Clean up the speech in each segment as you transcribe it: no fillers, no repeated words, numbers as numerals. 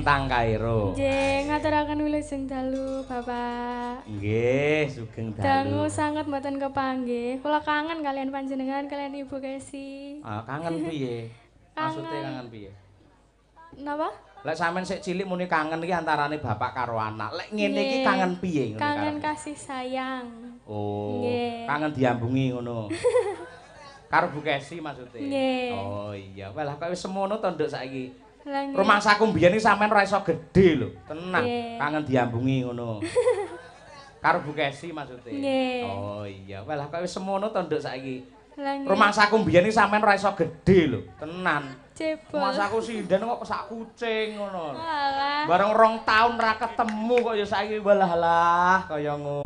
Lintang Kairo. Nggih, ngaturaken wilujeng dalu, Bapak. Nggih, sugeng dalu. Dangu sanget mboten kepanggih. Kula kangen kalian panjenengan, kalian Ibu Kesi. Ah, kangen piye? Maksude kangen piye? Napa? Lek sampean sik cilik muni kangen iki antarane bapak karo anak. Lek ngene iki kangen piye ngono? Kangen kasih sayang. Oh, kangen diambungi ngono. Karo Bu Kesi maksude. Oh iya, walah kok wis semono to nduk saiki. Rumangsaku mbiyen iki sampean ora iso gedhe lho. Tenang, kangen diambungi ngono. Karo Bu Kesi maksude. Oh iya, walah kok wis semono to nduk saiki. Rumangsaku mbiyen iki sampean ora iso gedhe lho. Tenan. Rumangsaku sinden kok sak kucing ngono. Bareng 2 tahun ra ketemu kok ya saiki walah lah kaya ngono.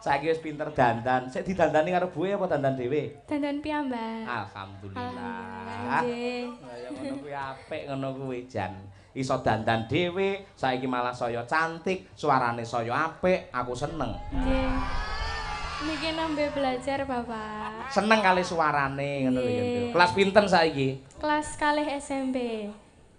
Saiki wis pinter dandan. Sik didandani karo buwe apa dandan dhewe? Dandan piyambak. Alhamdulillah. Kaya ngono kuwi apik ngono kuwi jan. Iso dandan dhewe, saiki malah saya cantik, suarane saya apik, aku seneng. Nggih. Niki nembe belajar, Bapak. Seneng kali suarane ngono lho ya. Kelas pinten saiki? Kelas 2 SMP.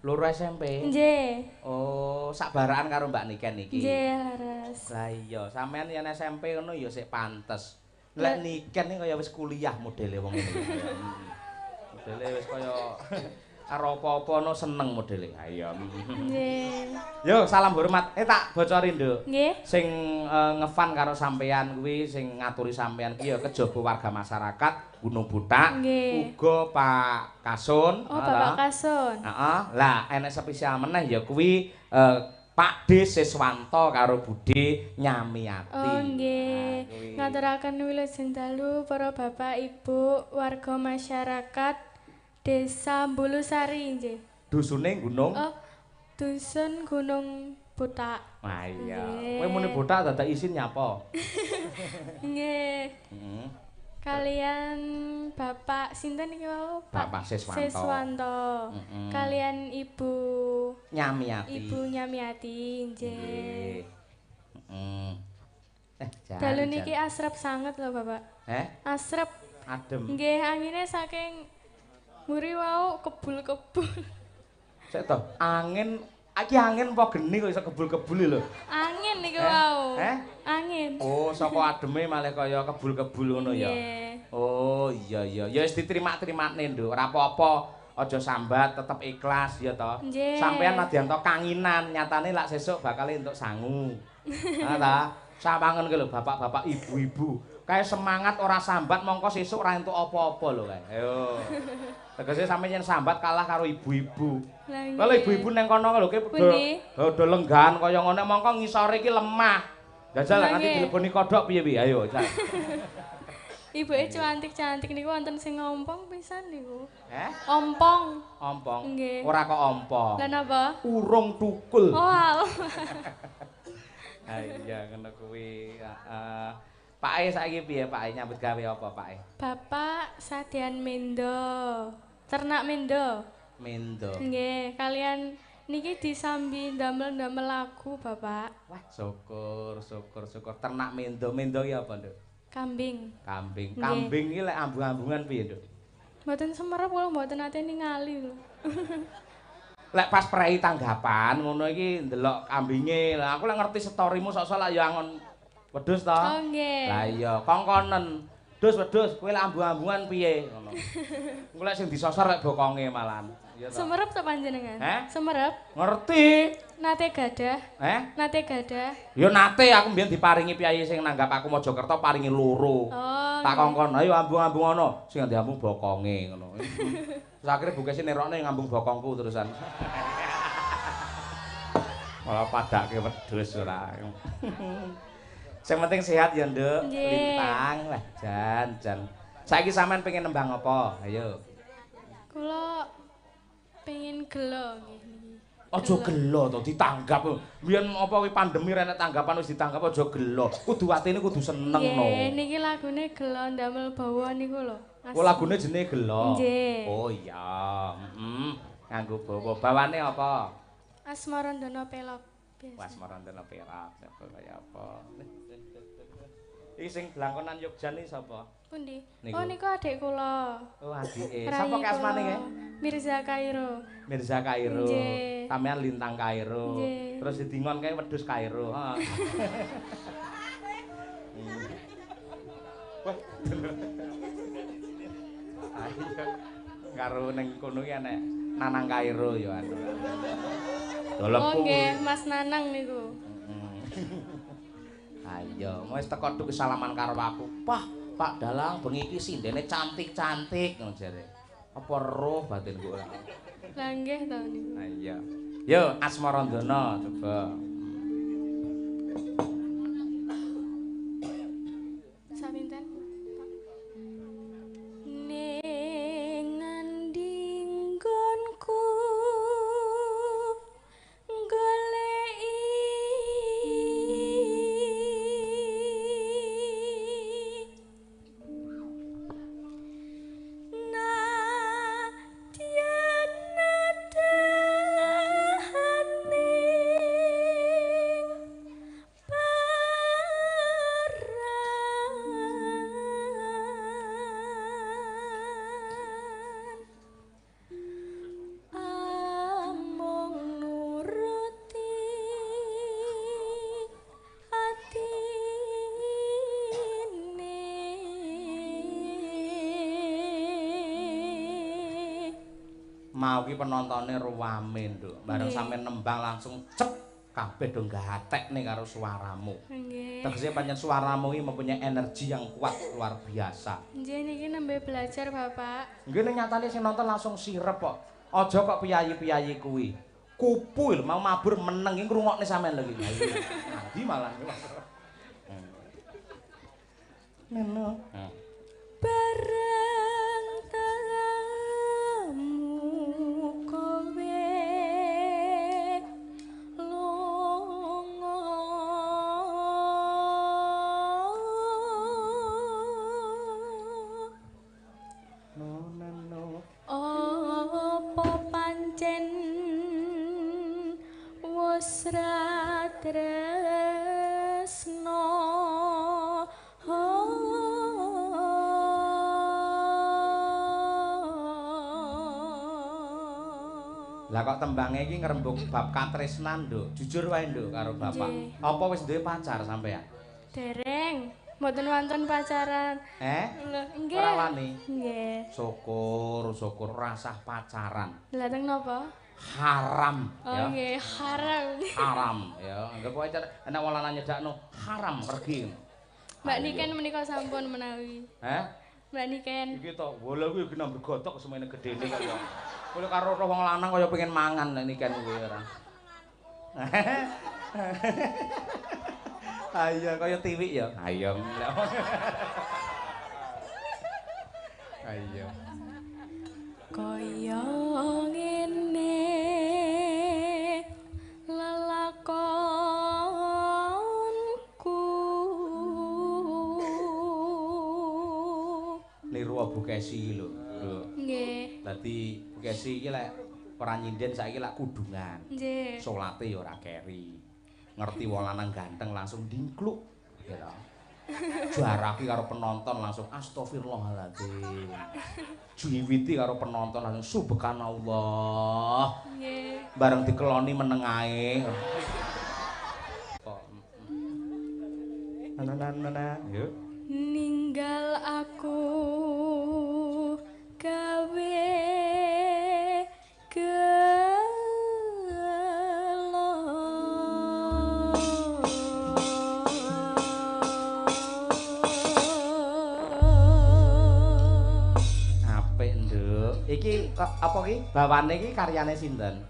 2 SMP? Nggih. Oh, sak barakan karo Mbak Niken iki. Nggih, leres. Lah iya, sampean yen SMP ngono ya sik pantes. Lek Niken iki kaya wis kuliah modele wong ngene iki. Modele wis kaya karo apa-apa no seneng modele. Ha iya. Nggih. Yo, salam hormat. Tak bocori, Nduk. Nggih. Sing ngefan karo sampean kuwi, sing ngaturi sampean ki ya kejaba warga masyarakat Gunung Butak, uga Pak Kasun. Oh, Bapak Kasun. Heeh. Lah, enek spesial meneh ya kuwi Pak D Siswanto karo Bude Nyamiati. Oh, nggih. Ngaturaken wilujeng dalu para bapak, ibu, warga masyarakat Desa Bulusari nggih. Dusune Gunung? Oh, dusun Gunung Butak. Wah iya. Kowe muni botak dadak isin nyapa? Nggih. Heeh. Kalian Bapak sinten iki wau? Bapak Siswanto. Siswanto. Kalian Ibu Nyamiati. Ibu Nyamiati nggih. Heeh. Dalu niki asrep sanget lho, Bapak. Asrep. Adem. Nggih, angine saking mburi wau kebul-kebul. Sik to, angin iki angin apa geni kok iso kebul-kebul lho? Angin niku wau. Angin. Oh, saka ademe malah kaya kebul-kebul ngono ya. Oh, iya iya. Ya wis diterima-terimane, Nduk. Ora apa-apa, aja sambat, tetep ikhlas ya to. Sampeyan nadyan to kanginan, nyatane lak sesuk bakal entuk sangu. Ha ta? Sawangen ki lho bapak-bapak, ibu-ibu. Kae semangat ora sambat mongko sesuk ora entuk apa-apa lho kae. Ayo. Tegese sampeyan yen sambat kalah karo ibu-ibu. Kalau ibu-ibu neng kono lho ki do lenggahan kaya ngono mongko ngisore iki lemah. Jajal nganti dileboni kodhok piye piye? Ayo, jajal. Ibuke cantik-cantik niku wonten sing ngompong pisan niku. Ompong. Ompong. Nggih. Ora kok ompong. Lah napa? Urung tukul. Oh. Ha iya ngono kuwi. Heeh. Pake saiki piye Pake nyambut gawe apa Pake? Bapak sadean mendo. Ternak mendo. Mendo. Nggih, kalian niki disambi ndamel-ndamel lagu Bapak. Wah, syukur, syukur, syukur. Ternak mendo, mendo ki apa, Nduk? Kambing. Kambing. Kambing iki lek ambung-ambungan piye, Nduk? Mboten semerep kula mboten nate ningali lho. Lek pas prei tanggapan ngono iki ndelok kambinge. Lah aku lek ngerti storymu sok-sok lak ya angon wedhus to. Oh nggih. Lah iya, kongkonen. Dus wedhus, kowe lek ambung-ambungan piye ngono. Engko lek sing disosor lek bokonge malahan. Iya to. Semerep to panjenengan? Semerep? Ngerti. Nate gadah. Nate gadah. Ya nate aku mbiyen diparingi piyayi sing nanggap aku Mojokerto paringi loro. Oh. Tak kongkon, ayo ambung-ambung ana, sing diambung bokonge ngono. Terus akhire bukese nerokne ngambung bokongku terusan. Malah padake wedhus ora. Sing penting sehat ya, Nduk. Lintang lah jan jan. Saiki sampean pengen nembang apa? Ayo. Kula pengen gelo nggih niki. Aja gelo to ditanggap. Biyen apa kuwi pandemi renek tanggapan wis ditanggap aja gelo. Kudu atine kudu seneng no. Nggih, niki lagune gelo ndamel bawa niku lho. Oh, lagune jenenge gelo. Nggih. Oh iya, heeh. Nganggo bawa. Bawane apa? Asmarandana pelok. Asmarandana pelok. Kaya apa? Iki sing blangkonan Yogjan iki sapa? Pundi? Oh niku adik kula. Oh adike. Sapa ki asmane kae? Mirza Kairo. Mirza Kairo. Sampeyan Lintang Kairo. Terus didingon kae wedhus Kairo. Heeh. Wah. Ayo karo ning kono ki enek Nanang Kairo ya anu. Oh nggih, Mas Nanang niku. Ayo, wis teko tuk salaman karo aku. Pah, Pak Dalang bengi iki sindene cantik-cantik ngono jare. Apa roh batinku ora. Lah nggih to niku. Ha iya. Yo Asmarandana coba. Saminten. Ning ngendi nggonku goleki Mau ki penontone ruame, Nduk. Bareng sampean nembang langsung cep kabeh do gatekne karo suaramu. Nggih. Tegese pancen suaramu iki mempunyai energi yang kuat luar biasa. Nggih niki nembe belajar, Bapak. Nggih ning nyatane sing nonton langsung sirep kok. Aja kok piyayi-piyayi kuwi. Kupu lho mau mabur meneng iki ngrungokne sampean lho iki. Andi malah. Neno. Bareng temu kowe lunga no apa pancen wis ra tresno. Lah kok tembange iki ngrembug bab katresnan, Nduk. Jujur wae, Nduk, karo bapak. Apa wis duwe pacar sampean? Dereng, mboten wonten pacaran. Lho, nggih. Ora wani. Nggih. Syukur, syukur rasah pacaran. Lah teng napa? Haram oh, ya. Nggih, haram. Haram ya. Anggep wae nek wong lanang nyedakno haram pergi. Mbak Niken menika sampun menawi. Heh? Mbak Niken. Iki to, wala kuwi genah bergotok semene gedene kaya. Kuwi karo wong lanang kaya pengen mangan nek Niken kuwi ora. Ayo kaya tiwik ya. Ayo. Ayo. Kaya ngene lelakonku. Niru Bu Kesi lho. Nggih. Dadi Bu Kesi iki lek ora nyinden saiki lak kudungan. Nggih. Salate ya ora keri. Ngerti wong lanang ganteng langsung dingkluk ya ta. Jaraki karo penonton langsung astagfirullahaladzim. Jiwiti karo penonton langsung subhanallah. Nggih. Bareng dikeloni meneng ae. Kok. Nana yuk. Ninggal aku gawe gelo. Apik, Nduk. Iki apa ki? Bawane iki karyane sinten?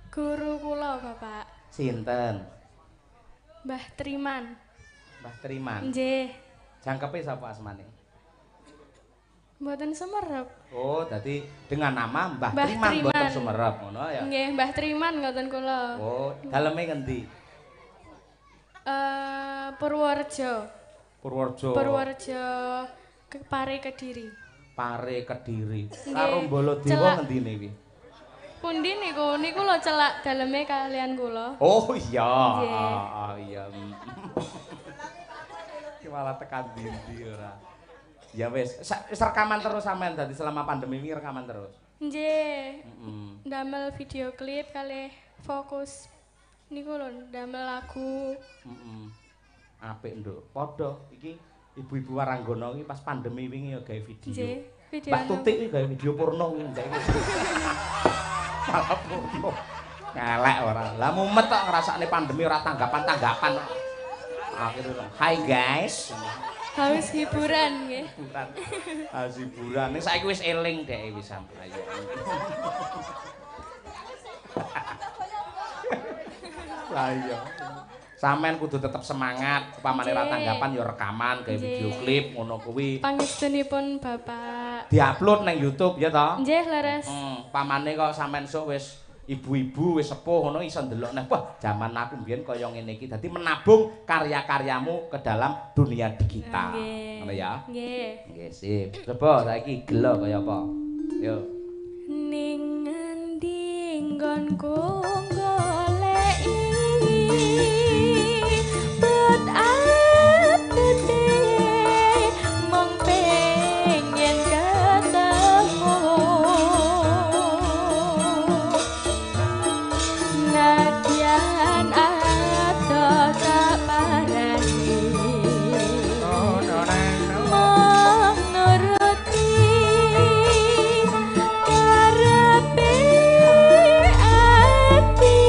Guru kula, Bapak. Sinten? Mbah Triman. Mbah Triman. Nggih. Jangkepe sapa asmane? Mboten semerep. Oh, dadi dengan nama Mbah Triman mboten semerep ngono ya. Nggih, Mbah Triman ngoten kula. Oh, daleme ngendi? Purworejo. Purworejo. Purworejo Pare Kediri. Pare Kediri. Karo Baladewa ngendine iki? Pundi niku? Niku lho celak daleme kalian kula. Oh iya. Ah iya. Iki malah tekan dindi ora. Ya wis, wis rekaman terus sampean dadi selama pandemi ini rekaman terus. Nggih. Ndamel video klip kalih fokus niku lho, ndamel lagu. Heeh. Apik, Nduk. Padha iki ibu-ibu Waranggono iki pas pandemi wingi ya gawe video. Nggih, video. Mbak Tutik iki gawe video porno kuwi ndek. Malah porno. Ngelek ora. Lah mumet tok ngrasakne pandemi ora tanggapan-tanggapan. Akhirnya, "Hai guys." Haus hiburan nggih. Hiburan. Haus hiburan. Ning saiki wis eling dhek wis ayo. Lah iya. Sampeyan kudu tetep semangat, upamane ra tanggapan ya rekaman gawe video klip ngono kuwi. Pangestunipun Bapak. Diupload nang YouTube ya toh? Nggih, leres. Pamane kok sampeyan sok wis ibu-ibu wis sepuh ngono iso ndelok neh. Wah, jaman aku mbiyen kaya ngene iki. Dadi menabung karya-karyamu ke dalam dunia digital. Ngono ya? Nggih. Nggih, sip. Coba saiki gelo kaya apa? Yo. Ning ngendi nggonku goleki bet atine mung pengen ketemu nadyan ato tak parani mung nuruti karepe ati.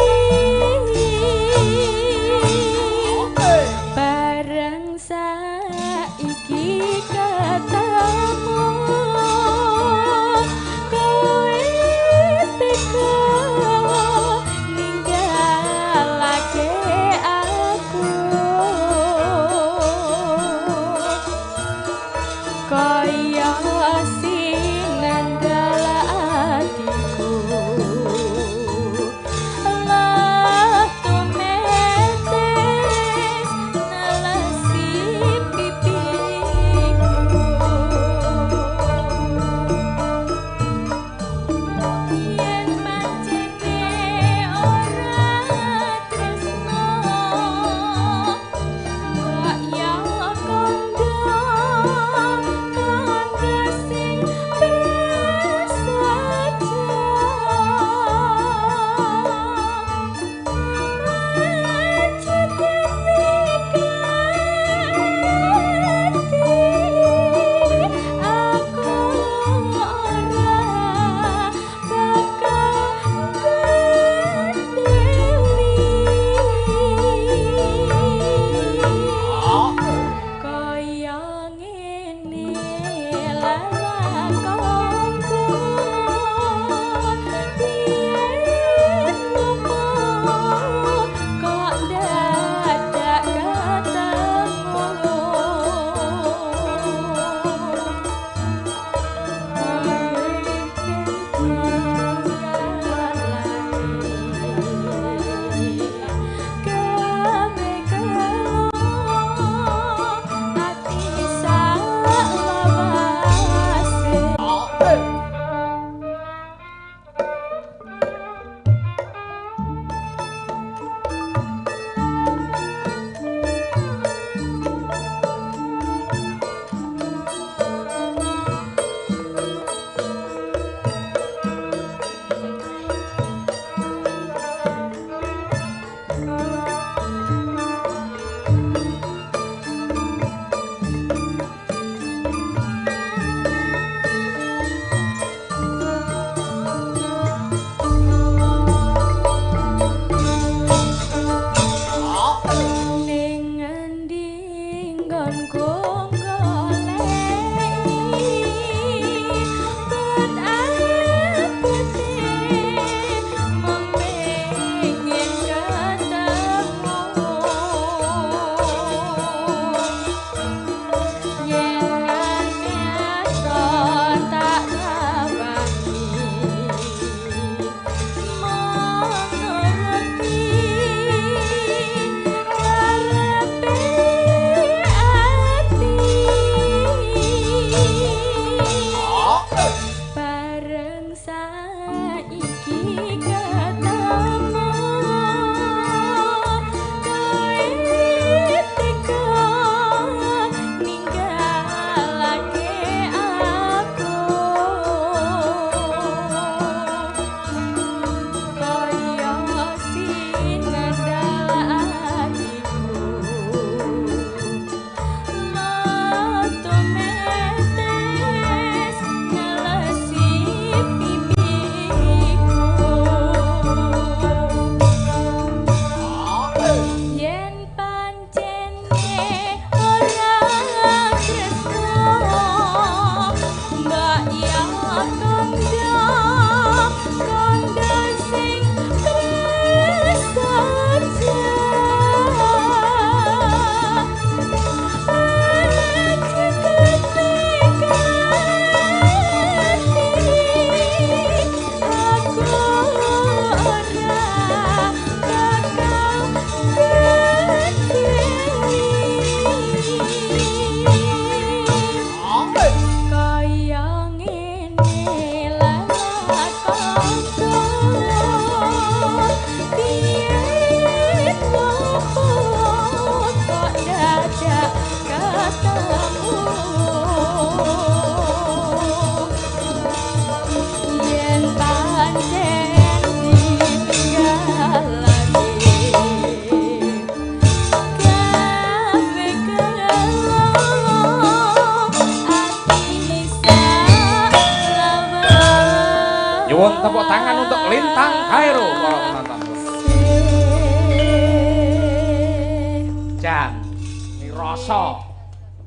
Rasa.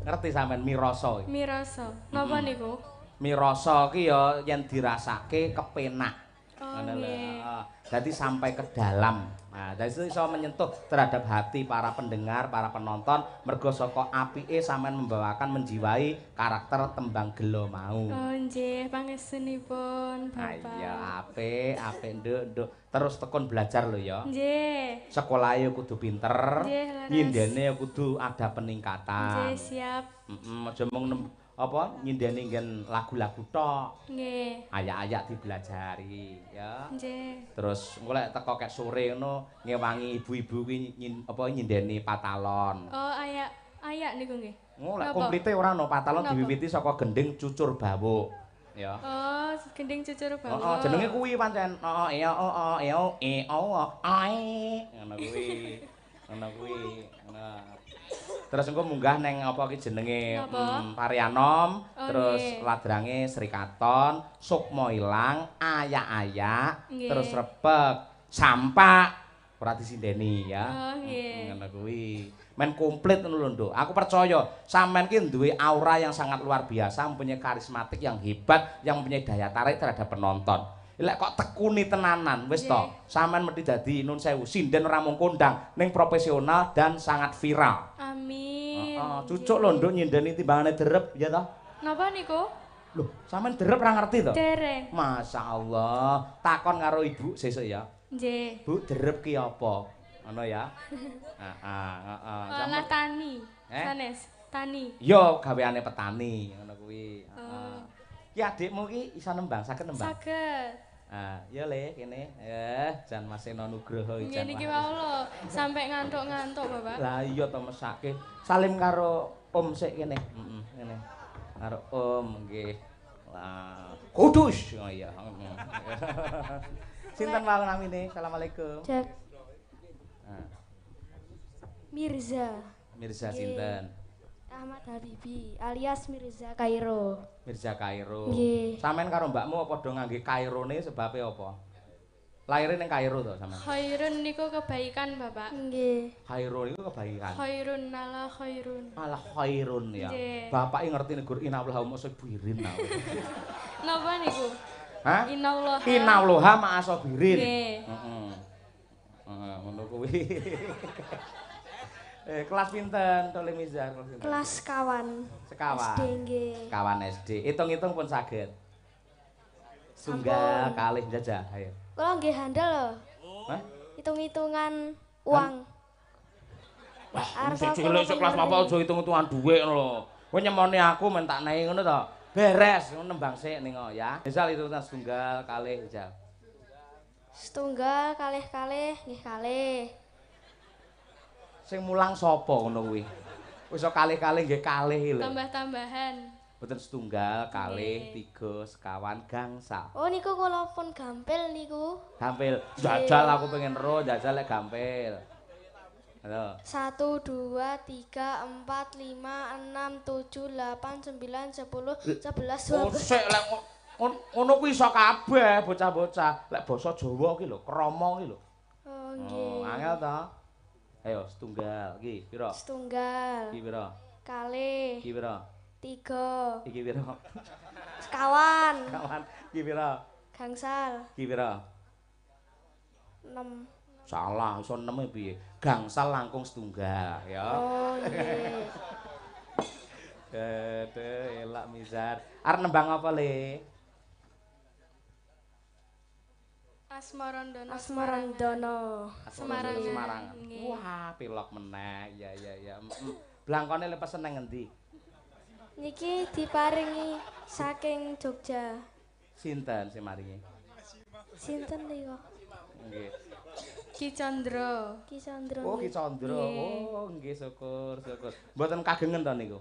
Ngerti sampean mirasa iki? Mirasa. Napa niku? Mirasa ki ya yen dirasake kepenak. Ngono lho. Dadi sampai ke dalam. Nah, dari situ iso menyentuh terhadap hati para pendengar, para penonton mergo saka apike sampean membawakan menjiwai karakter tembang gelo mau. Oh nggih, pangestunipun Bapak. Iya, apik, apik nduk, nduk. Terus tekun belajar lho ya. Nggih. Sekolahe kudu pinter. Nyindene kudu ada peningkatan. Nggih, siap. Heeh, aja mung apa nyindeni nggen lagu-lagu tok. Nggih. Ayak-ayak dibelajari ya. Nggih. Terus engko lek teko kek sore ngono ngewangi ibu-ibu kuwi apa nyindeni patalon. Oh, ayak-ayak niku nggih. Oh, lek komplite ora ono patalon diwiwiti saka gending cucur bawuk. Ya. Oh, gending cucur bawuk. Heeh, jenenge kuwi pancen. Heeh, e o e o e o ae. Ngono kuwi. Ngono kuwi. Ngono. Terus engko munggah neng apa ki jenenge Parianom, terus ladrange Sri Katon, Sukma ilang, ayak-ayak, terus repek, sampak ora disindeni ya. Oh nggih. Ngono kuwi. Men komplit ngono lho, Nduk. Aku percaya sampean ki duwe aura yang sangat luar biasa, mempunyai karismatik yang hebat, yang mempunyai daya tarik terhadap penonton. Lek kok tekuni tenanan wis to, sampean mesti dadi nun sewu sinden ora mung kondang ning profesional dan sangat viral. Amin. Heeh, cucuk lho Nduk nyindeni timbangane derep ya toh. Napa niku? Lho, sampean derep ora ngerti to? Dereng. Masyaallah, takon karo ibu sesuk ya. Nggih. Bu, derep ki apa? Ngono ya. Heeh, heeh. Sampeyan tani. Sanes, tani. Ya, gaweane petani ngono kuwi. Heeh. Ki adikmu ki iso nembang, saged nembang? Saged. Ah, ya le kene. Jan Mas Seno Nugroho iki. Ngene iki wae lho, sampe ngantuk-ngantuk, Bapak. Lah iya to mesake. Salim karo Om sik kene. Heeh, kene. Karo Om nggih. Lah, Kudus. Oh iya. Sinten wae namine? Assalamualaikum. Cek. Mirza. Mirza sinten? Ahmad Habibi alias Mirza Kairo. Mirza Kairo. Nggih. Sampeyan karo mbakmu padha ngangge Kairone sebabe apa? Lahire ning Kairo to sampeyan? Khairun niku kebaikan, Bapak. Nggih. Khairun niku kebaikan. Khairun ala khairun. Ala khairun ya. Bapake ngerti nek gur inallah ma'asabirin. Napa niku? Hah? Inallah. Inallah ma'asabirin. Nggih. Heeh. Heeh, ngono kuwi. Kelas pinten Tole Mizar? Kelas sekawan. Sekawan. SD nggih. Sekawan SD. Hitung-hitung pun saged. Sunggal kalih jajah, ayo. Kula nggih handel lho. Hah? Hitung-hitungan uang. Wah, sik cilik sik kelas apa aja hitung-hitungan dhuwit ngono lho. Kowe nyemoni aku men tak nehi ngono to. Beres, ngono nembang sik ning ya. Misal hitung setunggal kalih jajah. Setunggal kalih-kalih nggih kalih. Sing mulang sapa ngono kuwi? Wis kalih-kalih nggih kalih lho. Tambah-tambahan. Mboten setunggal, kalih, tiga, sekawan, gangsal. Oh niku kula pun gampil niku. Gampil. Jajal aku pengen ero, jajal lek gampil. Halo. 1 2 3 4 5 6 7 8 9 10 11 12. Oh sik lek ngono kuwi iso kabeh bocah-bocah. Lek basa Jawa ki lho, krama ki lho. Oh nggih. Oh, angel to. Ayo setunggal iki pira? Setunggal. Iki pira? Kalih. Iki pira? 3. Iki pira? Sekawan. Sekawan. Iki pira? Gangsal. Iki pira? 6. Salah, iso 6 piye? Gangsal langkung setunggal ya. Oh nggih. Aduh, elak Mizar. Arep nembang apa, Le? Asmarandono. Asmarandono. Semarang. Semarang. Wah, pilok meneh. Ya ya ya. Blangkone le pesen nang ngendi? Niki diparingi saking Jogja. Sinten sing maringi? Sinten niku? Nggih. Ki Candra. Ki Candra. Oh, Ki Candra. Oh, nggih syukur, syukur. Mboten kagengen to niku?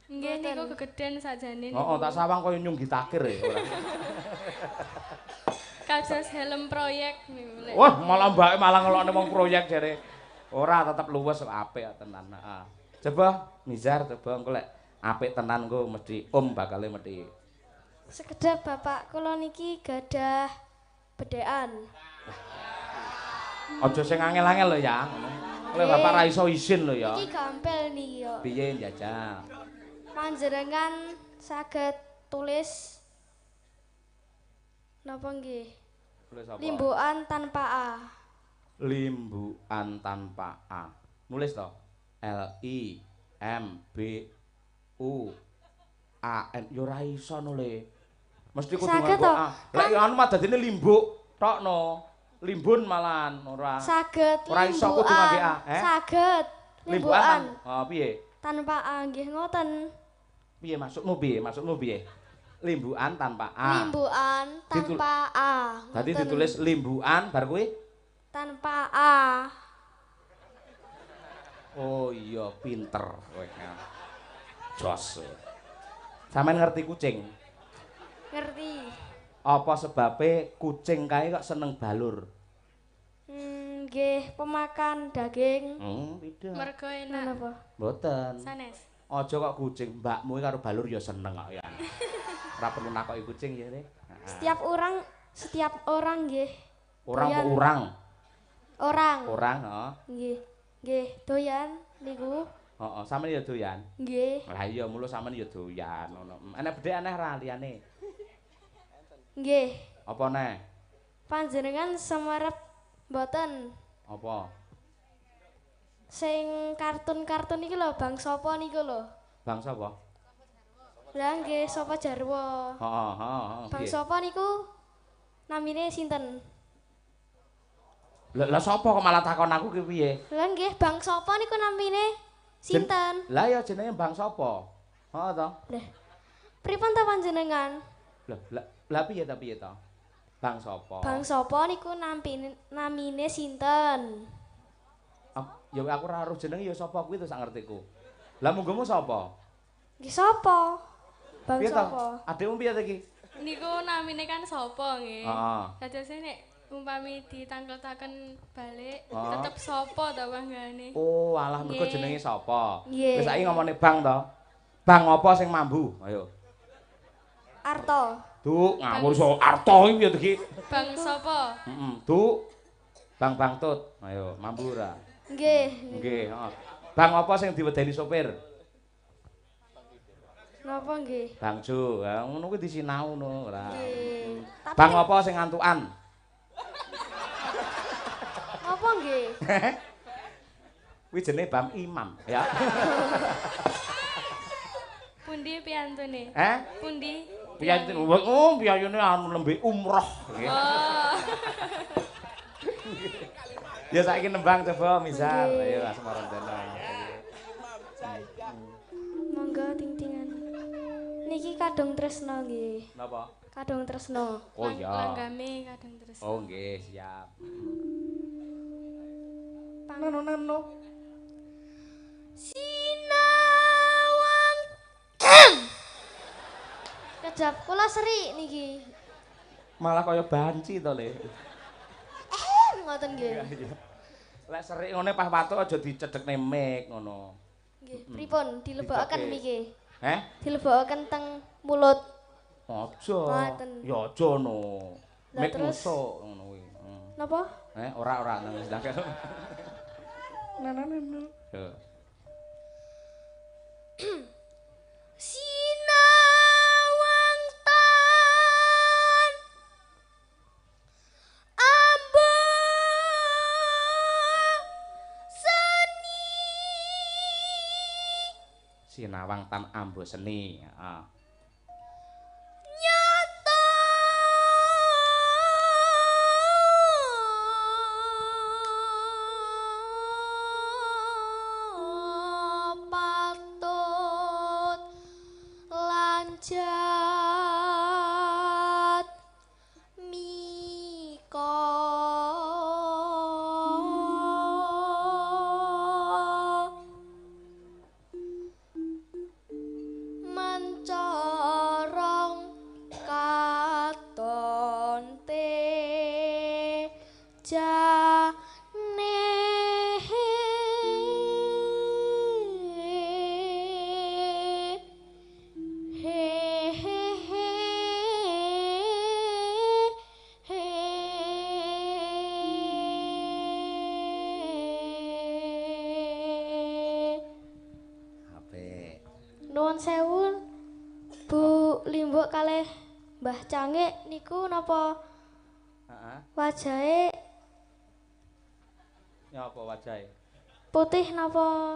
Nggih niku gegeden sakjane niku. Heeh, tak sawang kaya nyunggi takir ya ora. Kados helm proyek niku. Wah, malah mbake malah ngelokne wong proyek jare. Ora tetep luwes apik tenan. Heeh. Coba Mizar coba engko lek apik tenan engko mesti om bakale mesti. Sekedap Bapak kula niki gadah bedhekan. Aja sing angel-angel lho ya. Lek bapak ra iso isin lho ya. Iki gampil niki yo. Piye njajal? Panjenengan saged tulis napa nggih? Tulis apa? Limbukan tanpa A. Limbukan tanpa A. Nulis to? L I M B U A N. Ya ora iso no le. Mesti kudu nganggo A. Lek anu mah dadine limbuk tok no. Limbun malahan ora. Saged ora iso kudu nganggo A, eh? Saged limbukan. Oh, piye? Tanpa A nggih ngoten. Piye maksudmu piye? Maksudmu piye? Limbukan tanpa A. Limbukan tanpa A. Dadi ditulis limbukan bar kuwi tanpa A. Oh iya, pinter kowe. Jos. Sampeyan ngerti kucing? Ngerti. Apa sebabe kucing kae kok seneng balur? Nggih, pemakan daging. Tidak. Mergo enak. Napa? Mboten. Sanes. Aja kok kucing, mbakmu karo balur ya seneng kok ya. Ora perlu nakoki kucing ya, Re. Setiap orang nggih. Orang apa urang? Orang. Orang, heeh. Nggih. Nggih, doyan niku. Heeh, sampeyan ya doyan? Nggih. Lah iya, mulo sampeyan ya doyan ngono. Enek bedhek aneh ra liyane? Nggih. Apa neh? Panjenengan semerep mboten? Apa? Sing kartun-kartun iki lho, Bang sapa niku lho? Bang sapa? Lah nggih, sapa jarwo. Heeh, heeh. Bang sapa niku namine sinten? Lah sapa kok malah takon aku ki piye? Lah nggih, Bang sapa niku namine sinten? Lah ya jenenge Bang sapa? Heeh to. Lah. Pripun ta panjenengan? Lah, lah piye ta piye ta? Bang sapa? Bang sapa niku namine sinten? Ya aku ora roh jenenge ya sapa kuwi to sak ngertiku. Lah mungguhmu sapa? Nggih sapa? Bang sapa? Adikmu piye ta iki? Niku namine kan sapa nggih. Heeh. Dadose nek umpami ditangkletaken balik tetep sapa ta panggane. Oh, alah mergo jenenge sapa. Wis saiki ngomongane bang to. Bang apa sing mambu? Ayo. Arto. Duk, ngawur so arto iki piye to iki? Bang sapa? Heeh, Duk. Bang bangtut. Ayo, mambu ora? Nggih. Nggih, heeh. Bang apa sing diwedeni sopir? Napa nggih? Bang Jo, ha ngono kuwi disinau ngono ora. Nggih. Bang apa sing ngantukan? Napa nggih? Kuwi jenenge Bang Imam, ya. Pundi piyantune? Eh? Pundi? Piyantune. Oh, piyantune anu lembe umroh nggih. Oh. Ya saiki nembang coba misal. Ayo Asmarandana. Monggo ting-tingan. Niki kadung tresno nggih. Napa? Kadung tresno. Oh iya. Langgame kadung tresno. Oh nggih, siap. Nano nano. Sinawang. Kejap kula seri niki. Malah kaya banci to, Le. Ngoten nggih. Lek serik ngene pas watuk aja dicedhekne mik ngono. Nggih, pripun dilebokaken mike? Heh? Dilebokaken teng mulut. Aja. Ya aja no. Mik musuk ngono kuwi. Napa? Eh, ora ora nang wis. Nana nana. Yo. Sinawang tan ambo seni. Sinawang tan ambo seni, heeh. Nyata patut lanjat mika mencoba. Nuwun sewu Bu Limbuk kalih Mbah Cangik niku napa? Heeh. Wajahe nyapa wajahe? Putih napa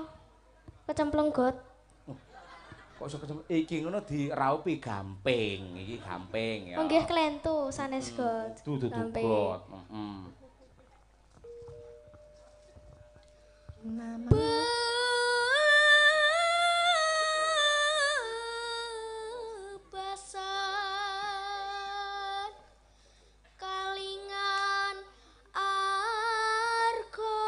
kecemplung got? Kok iso kecemplung? Iki ngono diraupi gamping, iki gamping ya. Oh nggih klentu sanes got. Dudu got. Heeh. Bebasan kalingan arga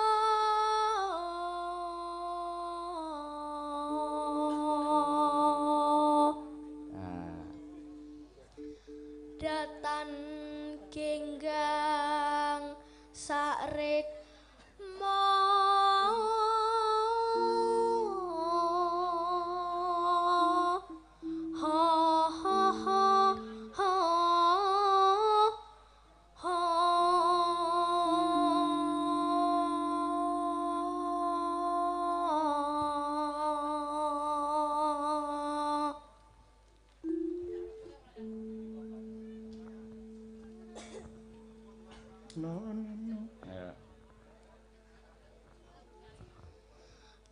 datan genggang sarik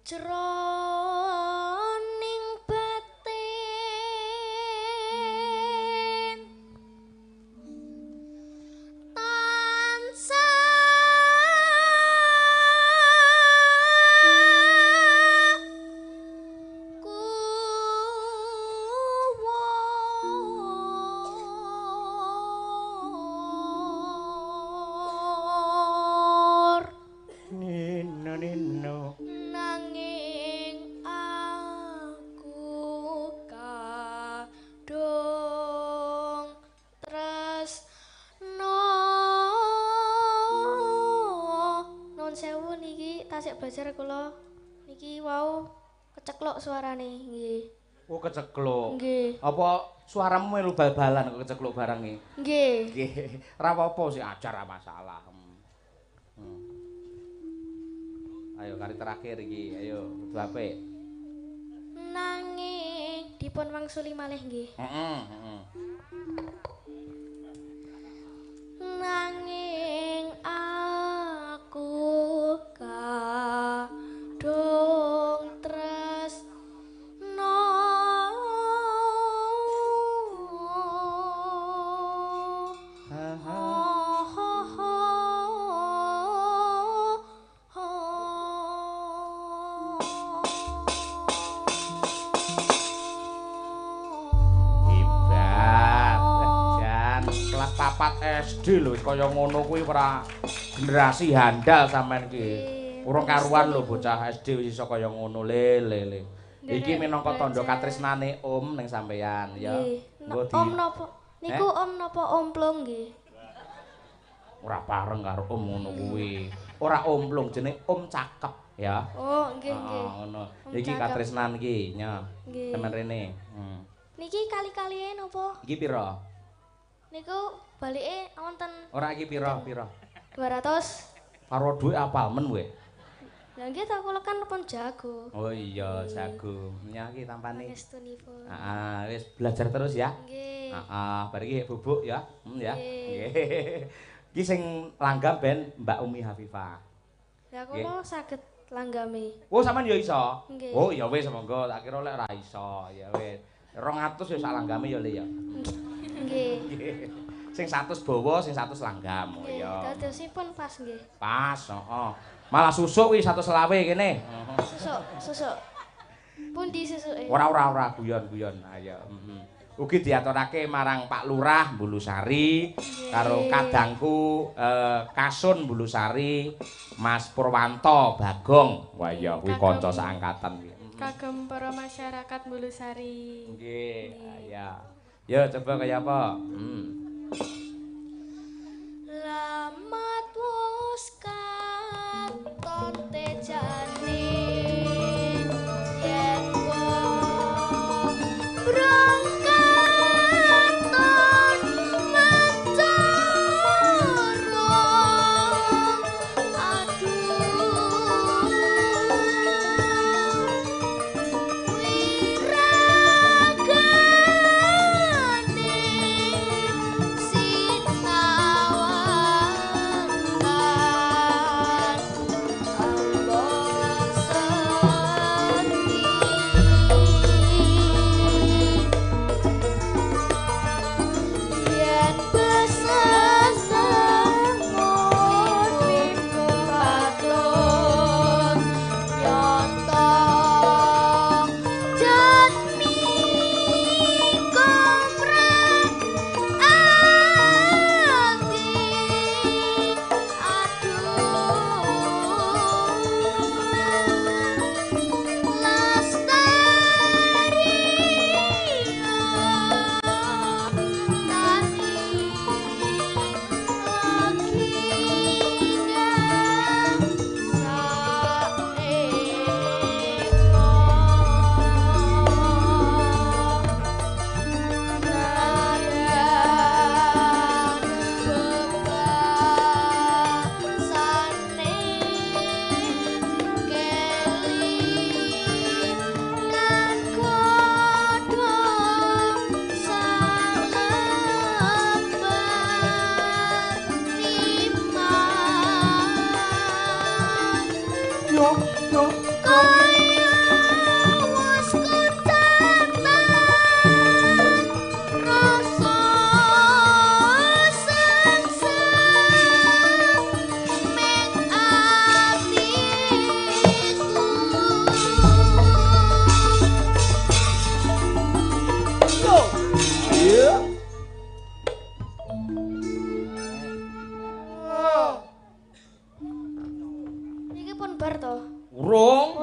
jroning batin tansah kuwur nino nino nanging aku kadung tresno. Nuwun sewu niki tasik belajar kula niki wau kecekluk suarane nggih. Oh kecekluk. Nggih. Apa suaramu melu bal-balan kok kecekluk barang iki? Nggih. Nggih. Ora apa-apa sih ajar ora masalah. Ayo kari terakhir iki, ayo kudu apik. Nanging dipun wangsuli malih nggih. Heeh, heeh. Nanging aku kadung tresno Hebat. Jan kelas 4 SD lho wis kaya ngono kuwi ora generasi handal sampean iki. Urung karuan lho bocah SD wis iso kaya ngono le le le. Iki minangka tandha katresnane Om ning sampeyan ya. Nggih. Om napa? Niku Om napa omplung nggih? Ora pareng karo Om ngono kuwi. Ora omplung jenenge Om cakep ya. Oh, nggih nggih. Ngono. Iki katresnan iki nya. Temen rene. Niki kali-kalie napa? Iki pira? Niku balike wonten. Ora iki pira pira? 200. Karo dhuwit apal men kowe. Lah nggih ta kula kan pun jago. Oh iya, jago. Nyah iki tampane. Pangestunipun. Heeh, wis belajar terus ya. Nggih. Heeh, bar iki bubuk ya. Ya. Nggih. Iki sing langgam ben Mbak Umi Hafifah. Lah kula saged langgame. Oh, sampean ya iso? Nggih. Oh, ya wis monggo, tak kira lek ora iso. Ya wis. 200 ya sak langgame ya Le ya. Nggih. Sing 100 bawa, sing 100 langgam. Oh iya. Dadosipun pas nggih. Pas, heeh. Malah susuk kuwi 125 kene. Susuk, susuk. Pundi susuke? Ora ora ora guyon-guyon. Ayo, heeh. Ugi diaturake marang Pak Lurah Bulusari karo kadangku Kasun Bulusari, Mas Purwanto Bagong. Wah iya kuwi kanca saangkatan kuwi. Kagem para masyarakat Bulusari. Nggih, ya. Yo coba kaya apa? Lamat wis katon tejane yen wong brongkaton mencorong aduh wirang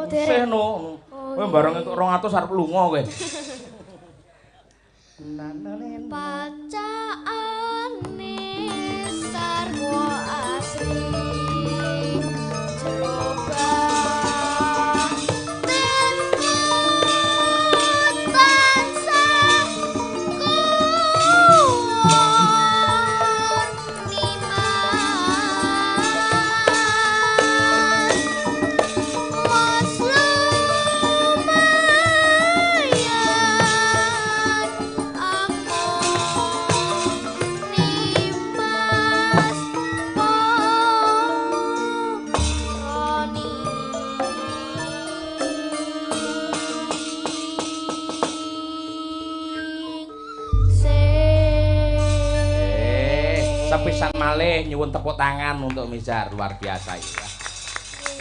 derek. No. Kowe bareng entuk 200 arep lunga kowe. Pacaane sarwa asri coba sepisan malih nyuwun tepuk tangan untuk Mizar, luar biasa iki.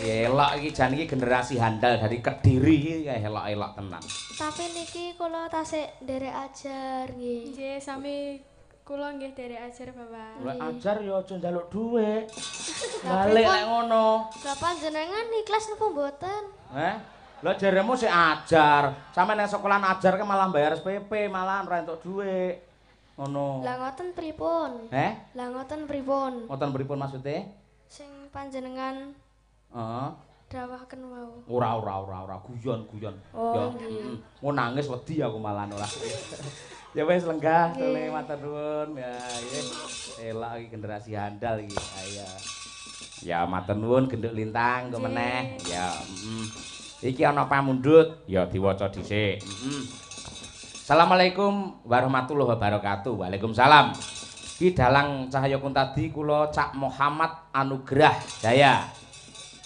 Elok iki jan iki generasi handal dari Kediri iki elok-elok tenan. Tapi niki kula tasik nderek ajar nggih. Nggih, sami kula nggih nderek ajar Bapak. Lek ajar ya aja njaluk dhuwit. Balik lek ngono. Bapak jenengan ikhlas napa mboten? Heh? Lha jaremu sik ajar. Sampe nang sekolahan ajar ke malah bayar SPP, malah ora entuk dhuwit. Ngono. Lah ngoten pripun? Heh? Lah ngoten pripun? Ngoten pripun maksude? Sing panjenengan heeh. Dawahken wau. Ora guyon-guyon. Oh, ya, heeh. Mau nangis wedi aku malah ora. Ya wis lenggah tole matur nuwun. Ya nggih. Elok iki generasi handal iki. Ayo. Ya matur nuwun Genduk Lintang engko meneh. Ya, heeh. Iki ana pamundhut, ya diwaca dhisik. Heeh. Assalamualaikum warahmatullahi wabarakatuh. Waalaikumsalam. Ki dalang Cahya Kuntadi kula Cak Muhammad Anugrah Jaya.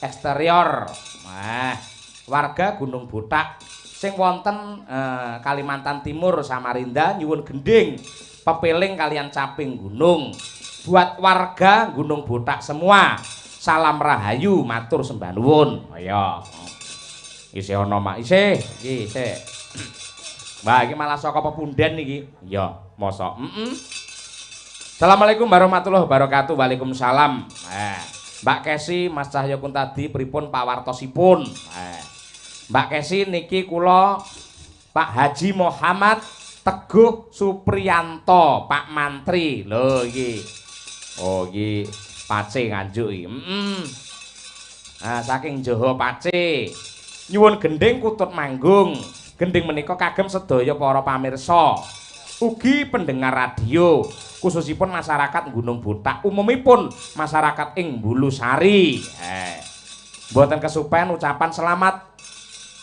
Eksterior. Nah, warga Gunung Botak sing wonten Kalimantan Timur Samarinda nyuwun gending pepeling kalian caping gunung. Buat warga Gunung Botak semua, salam rahayu matur sembah nuwun. Ayo. Isih ana mak isih, iki isih. Wah, iki malah saka pepunden iki. Iya, mosok. Heeh. Assalamualaikum warahmatullahi wabarakatuh. Waalaikumsalam. Mbak Kesi, Mas Cahya Kuntadi pripun pawartosipun? Mbak Kesi niki kula Pak Haji Muhammad Teguh Supriyanto, Pak Mantri. Lho iki. Oh, iki Pace Nganjuk iki. Heeh. Nah, saking Joho Pace. Nyuwun gending kutut manggung. Gending menika kagem sedaya para pamirsa, ugi pendengar radio, khususipun masyarakat Gunung Botak, umumipun masyarakat ing Bulusari. Mboten kesupen ucapan selamat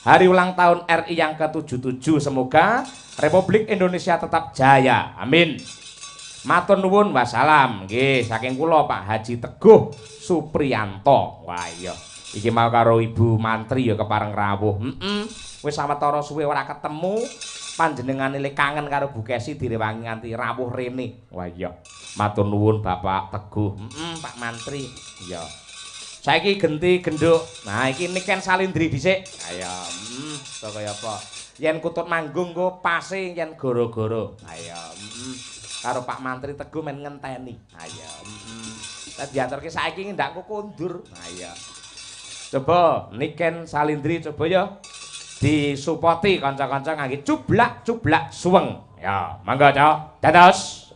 hari ulang tahun RI yang ke-77. Semoga Republik Indonesia tetap jaya. Amin. Matur nuwun wassalam. Nggih, saking kula Pak Haji Teguh Supriyanto. Wah iya. Iki mau karo Ibu Mantri ya kepareng rawuh. Heeh. Wis sawetara suwe ora ketemu, panjenengane le kangen karo Bu Kesi direwangi nganti rawuh rene. Wah iya. Matur nuwun Bapak Teguh. Heeh, Pak Mantri. Iya. Saiki genti genduk. Nah, iki Niken Salindri dhisik. Ayo, heeh, kaya apa? Yen kutut manggung engko pase yen gara-gara. Ayo, heeh. Karo Pak Mantri Teguh men ngenteni. Ayo, heeh. Lah diantarke saiki ndakku kondur. Ayo. Coba Niken Salindri coba ya. Disupoti kanca-kanca ngangge cublak-cublak suweng. Ya, mangga, Cok. Dados.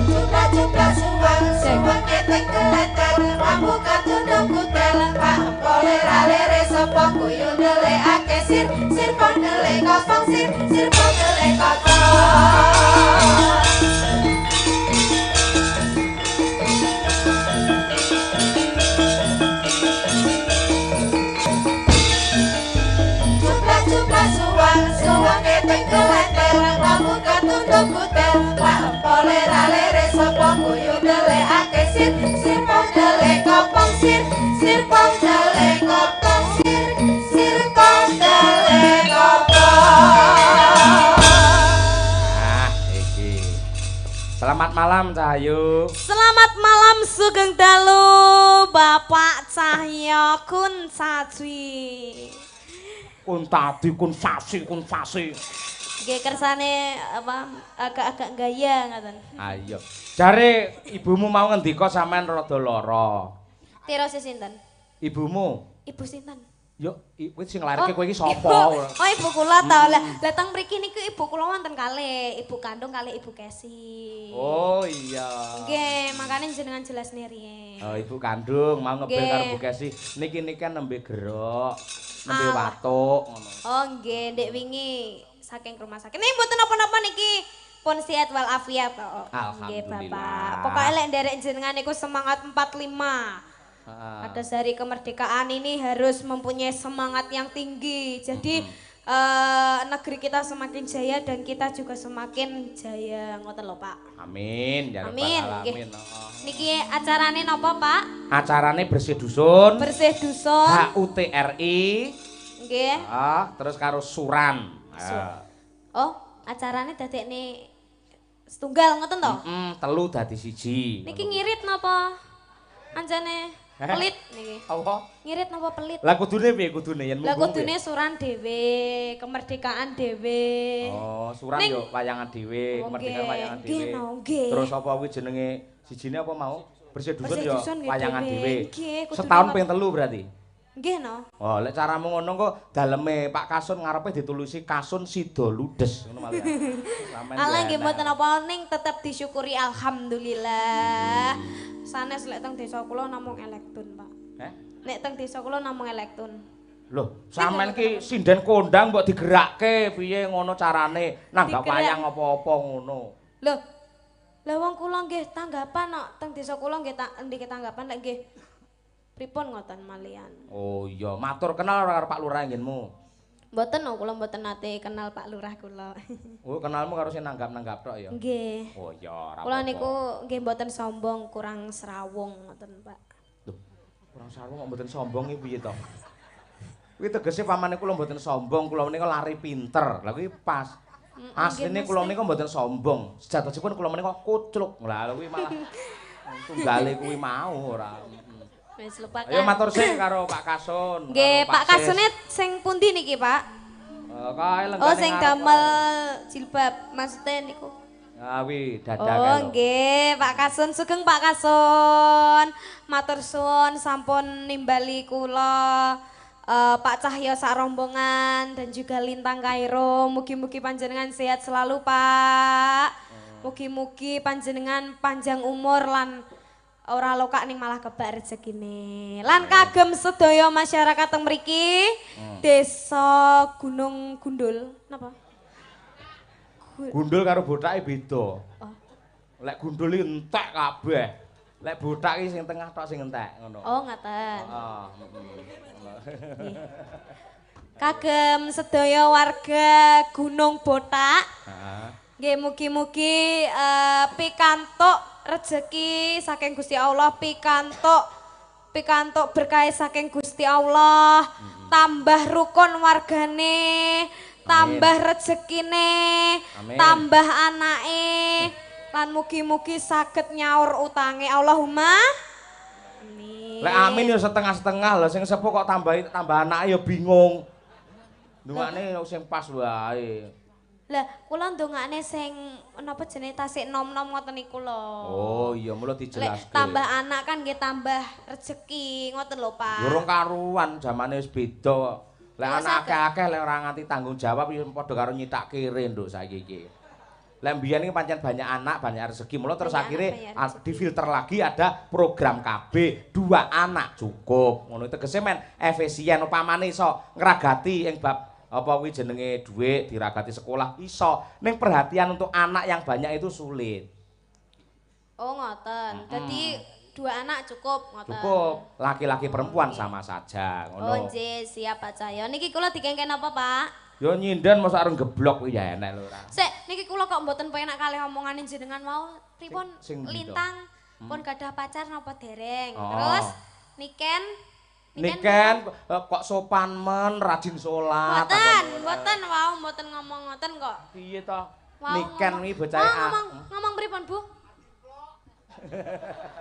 Cublak-cublak suweng, suweng keteng keleter, rambu katundung kutel, Pak Empole ralere sapa guyu ndelekake sir, sir pondele kopong sir, sir pondele kopong. Cublak-cublak suweng, suweng keteng keleter, rambu katundung kutel, Pak Empole ralere sapa guyu ndelekake sir, sir pondele kopong sir, sir pondele kopong sir, sir pondele kopong. Ah, iki. Selamat malam Cahyu. Selamat malam sugeng dalu Bapak Cahya Kuntadi. Kun tadi kun sasi kun sasi. Nggih kersane apa agak-agak gaya ngoten. Ayo. Jare ibumu mau ngendika sampean rada lara. Tirose sinten? Ibumu. Ibu sinten? Yo, kowe sing nglairke kowe iki sapa? Oh, ibu kula ta. Lah teng mriki niku ibu kula wonten kalih, ibu kandung kalih ibu Kesi. Oh iya. Nggih, makane jenengan jelasne riyen. Oh, ibu kandung mau ngebel karo Bu Kesi. Niki niki kan nembe gerok, nembe watuk ngono. Oh nggih, ndek wingi saking rumah sakit. Nih mboten napa-napa niki. Pun sehat wal afiat to. Nggih, Bapak. Pokoke lek nderek jenengan niku semangat 45. Ada hari kemerdekaan ini harus mempunyai semangat yang tinggi. Jadi negeri kita semakin jaya dan kita juga semakin jaya. Ngoten lho, Pak. Amin ya rabbal alamin. Niki acarane napa, Pak? Acarane bersih dusun. Bersih dusun. HUT RI. Nggih. Terus karo suran. Oh, acarane dadekne setunggal ngoten to? Telu dadi siji. Niki ngirit napa? Anjane pelit niki. Apa? Ngirit napa pelit? Lah kudune piye kudune yen munggu? Lah kudune suran dhewe, kemerdekaan dhewe. Oh, suran yo wayangan dhewe, kemerdekaan wayangan dhewe. Terus apa kuwi jenenge sijine apa mau? Bersih dusun yo wayangan dhewe. Setahun ping 3 berarti. Nggih no. Oh, lek caramu ngono kok daleme Pak Kasun ngarepe ditulisi Kasun Sida Ludes ngono malah. Alah nggih mboten apa ning tetep disyukuri alhamdulillah. Sanes lek teng desa kula namung elektun, Pak. Heh? Nek teng desa kula namung elektun. Loh, sampean ki sinden kondang mbok digerakke piye ngono carane nanggap wayang apa-apa ngono. Loh. Lah wong kula nggih tanggapan kok teng desa kula nggih niki tanggapan lek nggih pripun ngoten malian. Oh iya, matur kenal ora karo Pak Lurah nggenmu? Mboten no, kula mboten nate kenal Pak Lurah kula. Oh, kenalmu karo sing nanggap-nanggap tok ya? Nggih. Oh iya, ora. Kula niku nggih mboten sombong, kurang srawung ngoten, Pak. Lho, kurang srawung kok mboten sombong iki piye to? Kuwi tegese pamane kula mboten sombong, kula menika lari pinter. Lah kuwi pas. Asline kula menika mboten sombong. Sejatosipun kula menika kucluk. Lah kuwi malah tunggale kuwi mau ora. Wis lupakan. Ayo matur sik karo Pak Kasun. Nggih, Pak Kasune sing pundi niki, Pak? Kae lenggane. Oh, sing damel jilbab maksudnya niku. Ah wi, dadah kae. Oh, nggih, Pak Kasun, sugeng Pak Kasun. Matur suwun sampun nimbali kula Pak Cahyo sak rombongan dan juga Lintang Kairo. Mugi-mugi panjenengan sehat selalu, Pak. Mugi-mugi panjenengan panjang umur lan ora lokak ning malah kebak rezekine. Lan kagem sedaya masyarakat teng mriki, Desa Gunung Gundul. Napa? Gundul karo bothake beda. Oh. Lek gundul iki entek kabeh. Lek bothak iki sing tengah tok sing entek ngono. Oh, ngaten. Heeh. Kagem sedaya warga Gunung Bothak. Heeh. Nggih mugi-mugi pikantuk rezeki saking Gusti Allah, pikantuk berkah saking Gusti Allah, tambah rukun wargane, tambah rezekine, tambah anake, lan mugi-mugi saged nyaur utange. Allahumma amin. Lek amin ya setengah-setengah lho, sing sepuh kok tambah anake ya bingung. Ndungane sing pas wae. Lah, kula ndongakne sing napa jenenge tasik nom-nom ngoten niku lho. Oh iya, mula dijelaske. Lek tambah anak kan nggih tambah rejeki ngoten lho, Pak. Durung karuan jamane wis beda. Lek anak akeh-akeh lek ora nganti tanggung jawab ya padha karo nyitak kere nduk saiki iki. Lek mbiyen iki pancen banyak anak, banyak rezeki. Mula terus akhirnya difilter lagi ada program KB, 2 anak cukup. Ngono tegese men efisien upamane iso ngragati ing bab apa kuwi jenenge dhuwit diragati sekolah iso, ning perhatian untuk anak yang banyak itu sulit. Oh ngoten. Dadi 2 anak cukup ngoten. Cukup, laki-laki perempuan sama saja ngono. Oh nggih, siap Pak Cahyo. Niki kula dikengken apa, Pak? Ya nyinden mosok arep geblok kuwi ya enek lho ora. Sik, niki kula kok mboten penak kalih omongane jenengan mau. Pripun Lintang pun gadah pacar napa dereng? Oh. Terus Niken Niken kok sopan men, rajin sholat. Mboten, mboten wau mboten ngomong ngoten kok. Piye to? Niken iki bocah ngomong pripun, Bu?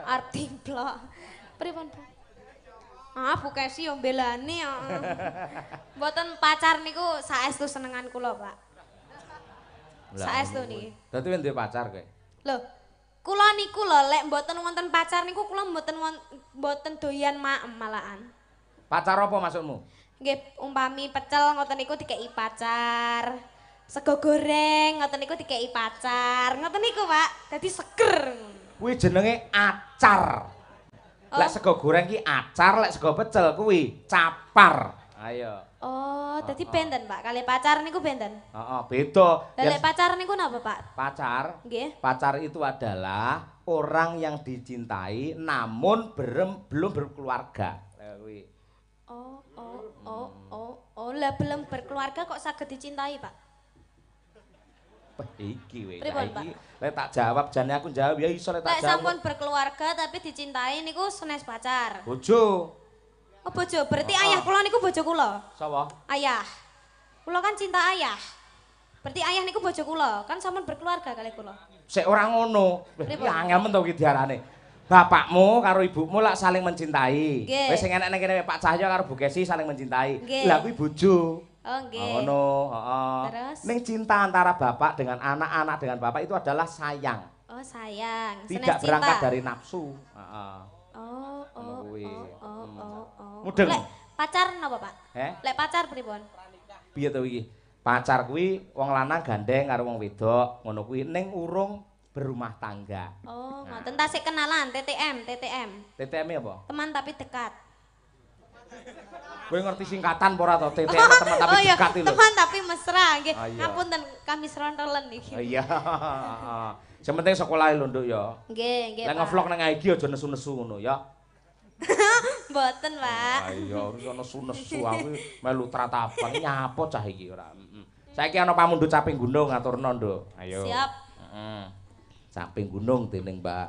Arep dimplok. Pripun, Bu? Ah, Bu Kesi yo mbelani ya. Mboten pacar niku saestu senengan kula, Pak. Saestu niki. Dadi wis duwe pacar kowe? Lho, kula niku lho lek mboten wonten pacar niku kula mboten doyan maem malahan. Pacar apa maksudmu? Nggih, umpami pecel ngoten niku dikeki pacar. Sego goreng ngoten niku dikeki pacar. Ngoten niku, Pak. Dadi seger. Kuwi jenenge acar. Oh. Lek sego goreng ki acar, lek sego pecel kuwi capar. Ayo. Oh, dadi benten, Pak. Kali pacar niku benten. Heeh, beda. Lah lek pacar niku napa, Pak? Pacar? Nggih. Pacar itu adalah orang yang dicintai namun belum berkeluarga. Lah kuwi. Oh, lah belum berkeluarga kok saged dicintai, Pak? Iki weh. Iki lek tak jawab jane aku jawab ya iso lek tak Lek jawab. sampun berkeluarga tapi dicintai niku senes pacar. Bojo. Oh, bojo. Berarti ayah kula niku bojo kula. Sapa? Ayah. Kula kan cinta ayah. Berarti ayah niku bojo kula, kan sampun berkeluarga kali kula. Sik ora ngono. Wih, angel men to iki diarane. Bapakmu karo ibumu lak saling mencintai. Wis sing enek nang kene Pak Cahyo karo Bu Kesi saling mencintai. Lah kuwi bojo. Oh, nggih. Ngono, heeh. Ning cinta antara bapak dengan anak-anak dengan bapak itu adalah sayang. Oh, sayang. Tidak berangkat dari nafsu. Heeh. Oh. Mudeng. Lek pacar napa, Pak? Lek pacar pripun? Piye to iki? Pacar kuwi wong lanang gandeng karo wong wedok, ngono kuwi ning urung berumah tangga. Oh, ngoten. Tasik kenalan TTM, TTM. TTM apa? Teman tapi dekat. Kowe ngerti singkatan apa ora to? TTM teman tapi dekat iki lho. Teman tapi mesra nggih. Ngapunten kami serontolen iki. Iya. Sing penting sekolah lho, Nduk ya. Nggih, nggih. Lek ngevlog nang IG aja nesu-nesu ngono ya. Mboten, Pak. Iya, ora nesu-nesu aku melu tratapan nyapa cah iki ora. Saiki ana pamundhut caping gunung aturna, Nduk. Ayo. Siap. Heeh. Caping gunung dening Mbak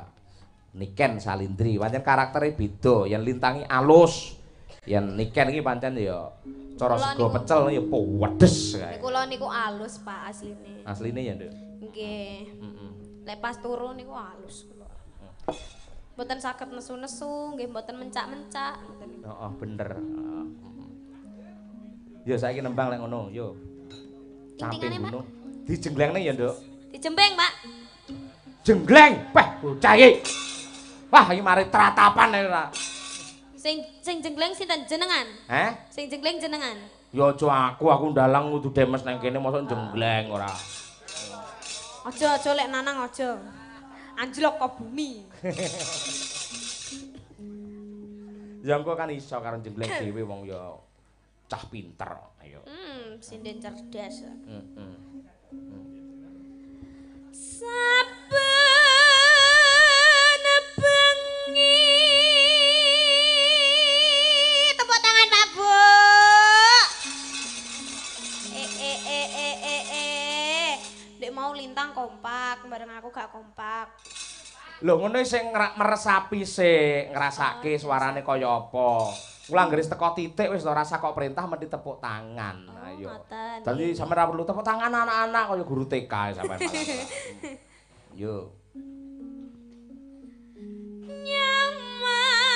Niken Salindri. Pancen karaktere beda, yen lintangi alus. Yen Niken iki pancen ya cara sego pecel ya pedes kae. Kula niku alus, Pak, asline. Asline ya, Nduk. Nggih. Heeh. Lek pas turu niku alus kula. Mboten saged nesu-nesu, nggih mboten mencak-mencak ngoten niku. Heeh, bener. Heeh. Yo saiki nembang lek ngono, yo. Caping gunung. Dijenglengne ya, Nduk. Dijembeng, Pak. Jenggleng, peh bocah iki. Wah, iki mari tratapan ora. Sing jengleng sinten jenengan? Heh? Sing jengleng jenengan. Ya aja aku ndalang kudu demes nang kene mosok jengleng ora. Aja aja lek nanang aja. Anjlok ke bumi. Ya engko kan iso karo jengleng dhewe wong ya cah pinter. Ayo. Sinden cerdas. Heeh. Saben bengi tepuk tangan Pak Bu. Dek mau lintang kompak, bareng aku gak kompak. Lho ngono sing meresapi sik, ngrasake suarane kaya apa. Kula anggere teko titik wis ora rasa kok perintah mesti tepuk tangan. Ayo. Dadi sampeyan ora perlu tepuk tangan anak-anak kaya guru TK sampeyan malah. Yo. Nyamang.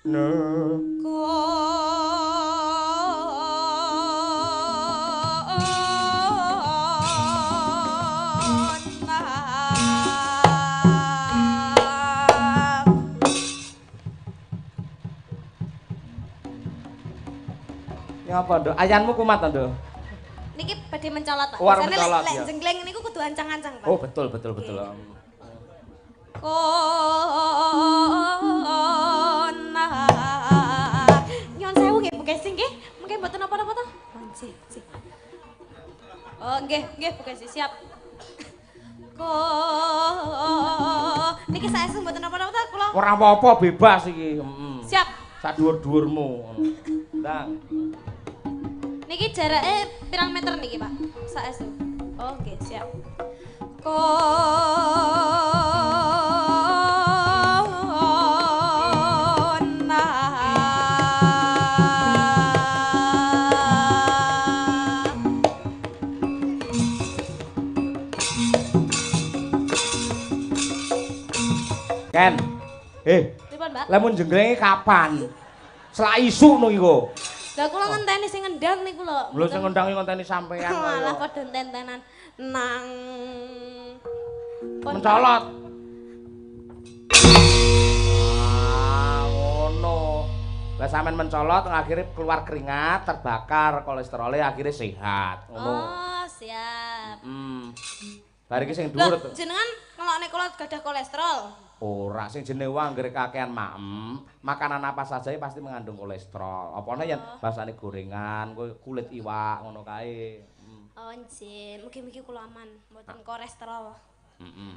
No. Ngapa, Nduk? Ayanmu kumat to, Nduk? Niki badhe mencolot, Pak. Biasane lek jenggleng niku kudu ancang-ancang, Pak. Oh, betul, betul, betul. Nyuwun sewu nggih Bu Kesi nggih. Mungkin mboten napa-napa to? Oh, nggih, nggih. Oh, nggih, nggih Bu Kesi, siap. Niki saestu mboten napa-napa to kula. Ora apa-apa, bebas iki. Heeh. Siap. Sak dhuwur-dhuwurmu ngono. Ndang. Niki jarake pirang meter niki, Pak? Saestu. Oh, nggih, siap. Ken. Pripun, Mbak? Lah mun jenggrenge kapan? Selak isuk no iku. Lah kula ngenteni sing ngendang niku lho. Lho sing ngendang iki ngenteni sampean kaya. Malah padha enten-entenan nang mencolot. Ah, ngono. Lah sampean mencolot akhirnya keluar keringat, terbakar kolesterolnya akhirnya sehat. Ngono. Oh, siap. Bar iki sing dhuwur to. Jenengan ngelokne kula gadah kolesterol. Ora, sing jenenge wong anggere kakean maem, makanan apa saja pasti mengandung kolesterol. Apane yen basane gorengan, kulit iwak ngono kae. Oh, nggih, mugi-mugi kula aman, mboten kolesterol.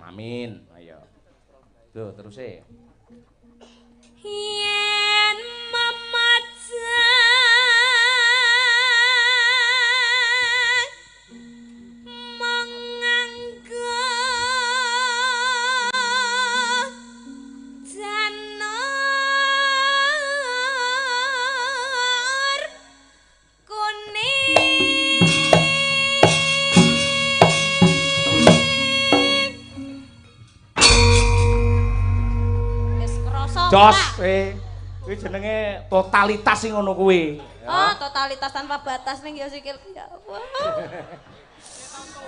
Amin. Ayo. Tuh, teruse. Yen memajang menganggo janur kuning. Wis krasa. Jos, kuwi jenenge totalitas sing ngono kuwi. Oh, totalitas tanpa batas ning ya sikil. Ya Allah.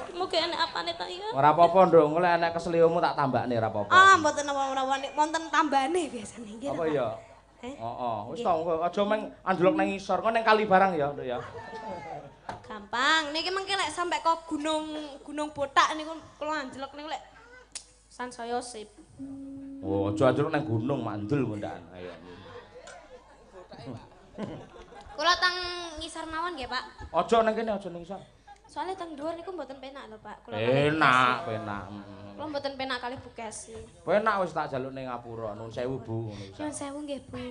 Mugi enek apane ta ya? Ora apa-apa, Nduk. Engko lek enek kesliomu tak tambakne ora apa-apa. Ah, mboten napa-napa nek wonten tambane biasane nggih. Apa ya? Heeh, wis to engko aja meng anjlok nang ngisor, engko nang kali barang ya, Nduk ya. Gampang. Niki mengke lek sampe ke Gunung Botak niku kula anjlok niku lek sansaya sip. Oh, aja anjlok nang gunung mandul kondakan. Ayo. Kula teng ngisor mawon nggih, Pak. Aja nang kene, aja nang ngisor. Soale teng dhuwur niku mboten penak lho, Pak. Kula penak, penak. Kula mboten penak kali Bu Kesi. Penak wis tak jaluk ning ngapura. Nuwun sewu, Bu. Nuwun sewu nggih, Bu.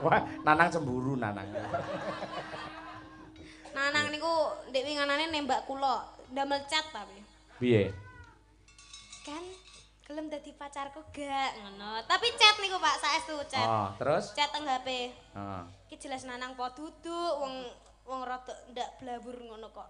Wah, Nanang cemburu Nanang. Nanang niku ndek winganane nembak kula, ndamel chat tapi. Piye? Kan gelem dadi pacarku gak ngono. Tapi chat niku Pak, saestu chat. Oh, terus? Chat teng HP. Heeh. Iki jelas Nanang po duduk wong wong rada ndak blabur ngono kok.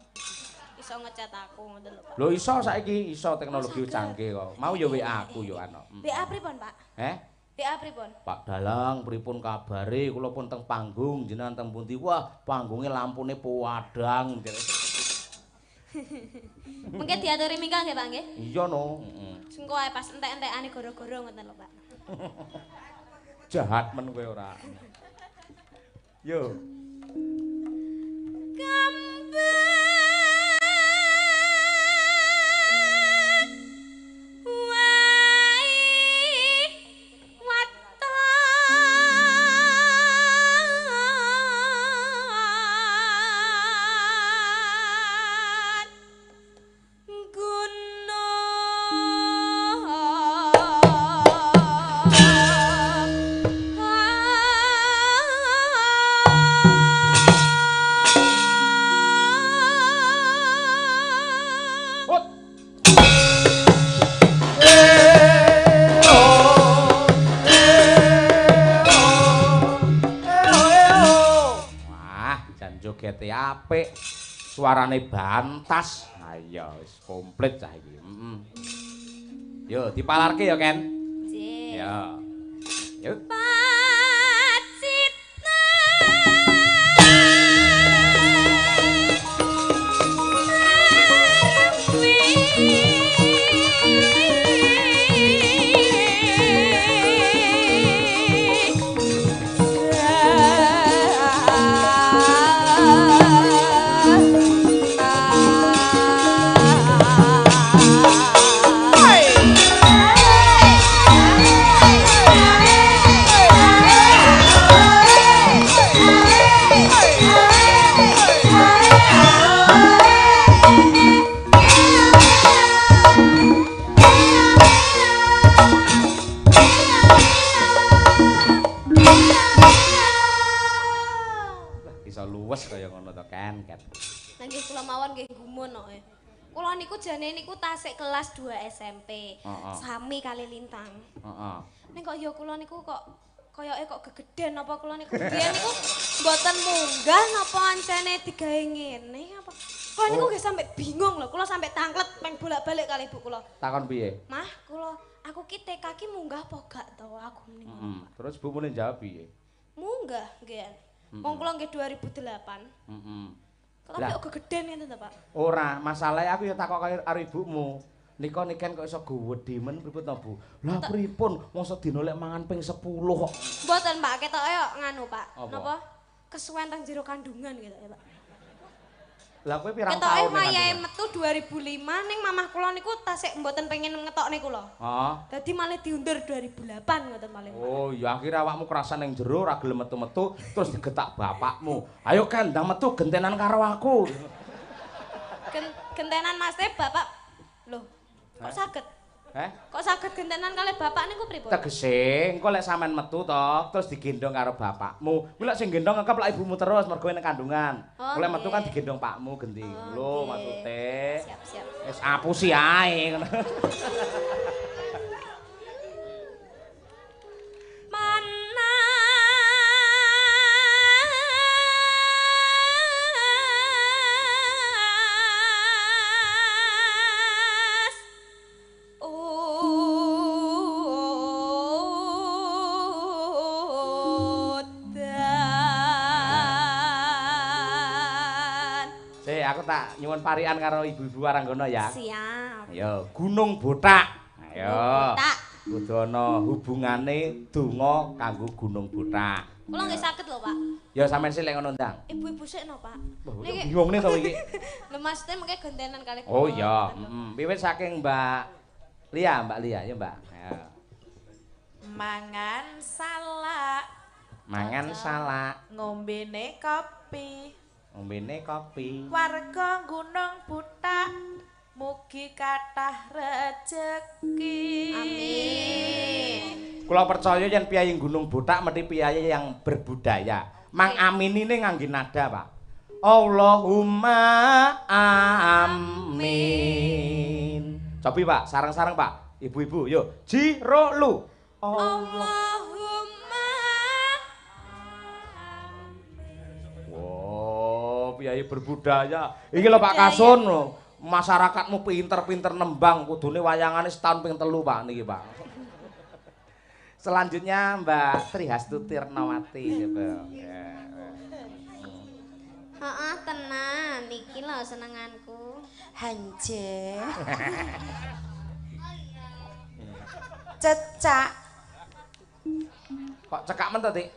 Iso ngechat aku ngoten lho, Pak. Lho iso saiki, iso teknologi canggih kok. Mau ya WA aku ya ana. WA pripun, Pak? Heh? WA pripun? Pak Dalang pripun kabare? Kula pun teng panggung, jenengan teng pundi? Wah, panggunge lampune puwadang. Mungkin diaturi mingkang nggih, Pak nggih? Iya no. Heeh. Sengko ae pas entek-entekane goro-goro ngoten lho, Pak. Jahat men kowe ora. Yo. Jogete apik, suarane bantas. Ayo wis komplit cah iki. Heeh. Yo dipalarke ya, Ken. Nggih. Ya. Yo. Kula niku jane niku tasik kelas 2 SMP. Sami kali Lintang. Heeh. Ning kok ya kula niku kok koyoke kok gegeden apa kula niku biyen niku mboten munggah napa ancene digawe ngene apa. Kula niku nggih sampe bingung lho, kula sampe tanglet. peng bolak-balik kali ibu kula. Takon piye? Mah, kula aku ki TK ki munggah apa gak to aku muni ngono. Terus ibu muni jawab piye? Munggah nggih. Wong kula nggih 2008. Heeh. Tapi kok gegeden ngene to, Pak? Ora, masalahe aku ya takok karo ibumu. Nika niken kok iso gedhe men pripun to, Bu? Lah pripun? Mosok dina lek mangan ping 10 kok. Mboten, Pak, ketoke kok nganu, Pak. Napa? Kesuwen teng jero kandungan gitu ya, Pak. Lah kowe pirang taun? Ketoke wayahe metu 2005 ning mamah kula niku tasik mboten pengen ngetokne kula. Heeh. Dadi malih diundur 2008 ngoten malih. Oh, ya akhire awakmu kerasan ning jero ora gelem metu-metu terus digetak bapakmu. Ayo kan ndang metu gentenan karo aku. Gentenan Mas e bapak. Loh, kok saged? Heh? Kok saged gentenan kalih bapak niku pripun? Tegese, engko lek sampean metu to, terus digendong karo bapakmu. Kuwi lek sing gendong ngekep lek ibumu terus mergo ning kandungan. Oh, lek metu kan digendong pakmu gendi. Lho maksude. Siap, siap. Wis apusi ae ngono. Tak nyuwun parikan karo ibu-ibu Waranggono ya. Siap. Ayo, Gunung Botak. Ayo. Botak. Kudu ana hubungane donga kanggo Gunung Botak. Kula nggih saged lho, Pak. Ya sampean sik lek ngono ndang. Ibu-ibu sik no, Pak. Niki bingungne to iki. Lho maksudnya mengke gentenan kalih kula. Oh iya, heeh. Wiwit saking Mbak Lia, Mbak Lia ya, Mbak. Ayo. Mangan salak. Mangan salak, ngombene kopi. Ngombene kopi. Warga Gunung Botak mugi kathah rejeki. Amin. Kula percaya yen piyayi Gunung Botak mesti piyayi yang berbudaya. Mang aminine ngangge nada, Pak. Allahumma amin. Cobi, Pak, sareng-sareng, Pak. Ibu-ibu, yuk. Ji ro lu. Allahumma. Piyayi berbudaya. Iki lho Pak Kasun lho. Masyarakatmu pinter-pinter nembang, kudune wayangane setahun ping 3 Pak niki, Pak. Selanjutnya Mbak Trihastuti Tirnawati coba. Heeh, tenan iki lho senenganku. Hanje. Cecak. Kok cekak men to, Tik?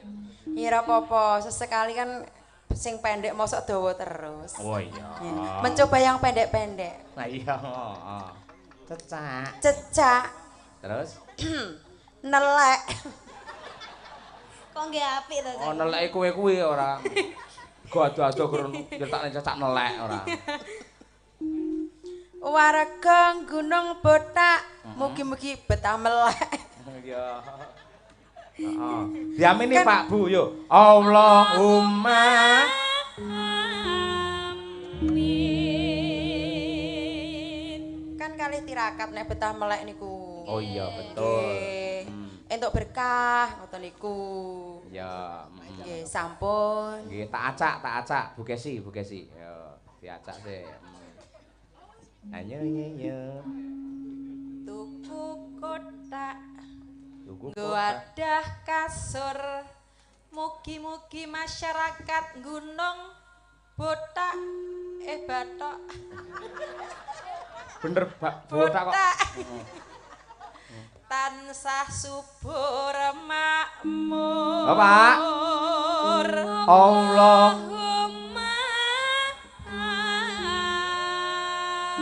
Ya ora apa-apa, sesekali kan sing pendek mosok dawa terus. Oh iya. Mencoba yang pendek-pendek. Nah iya, heeh. Cecak. Cecak. Terus nelek. Kok nggih apik to? Oh, neleke kowe kuwi ora. Go ado-ado kurun nyetakne cecak nelek ora. Warga Gunung Botak, mugi-mugi betah melek. Iya. Heeh. Diamini kan, Pak Bu yo. Allahumma amin. Kan kalih tirakat nek betah melek niku. Oh iya betul. Entuk berkah ngoten niku. Ya, nggih sampun. Nggih, tak acak Bu Kesi, Bu Kesi. Yo, diacak sik. Ayo yo. Tuku kotak. Nggo wadah kasur, mugi-mugi masyarakat Gunung Botak batok. Bener Botak kok. Tansah subur makmur. Bapak. Allahumma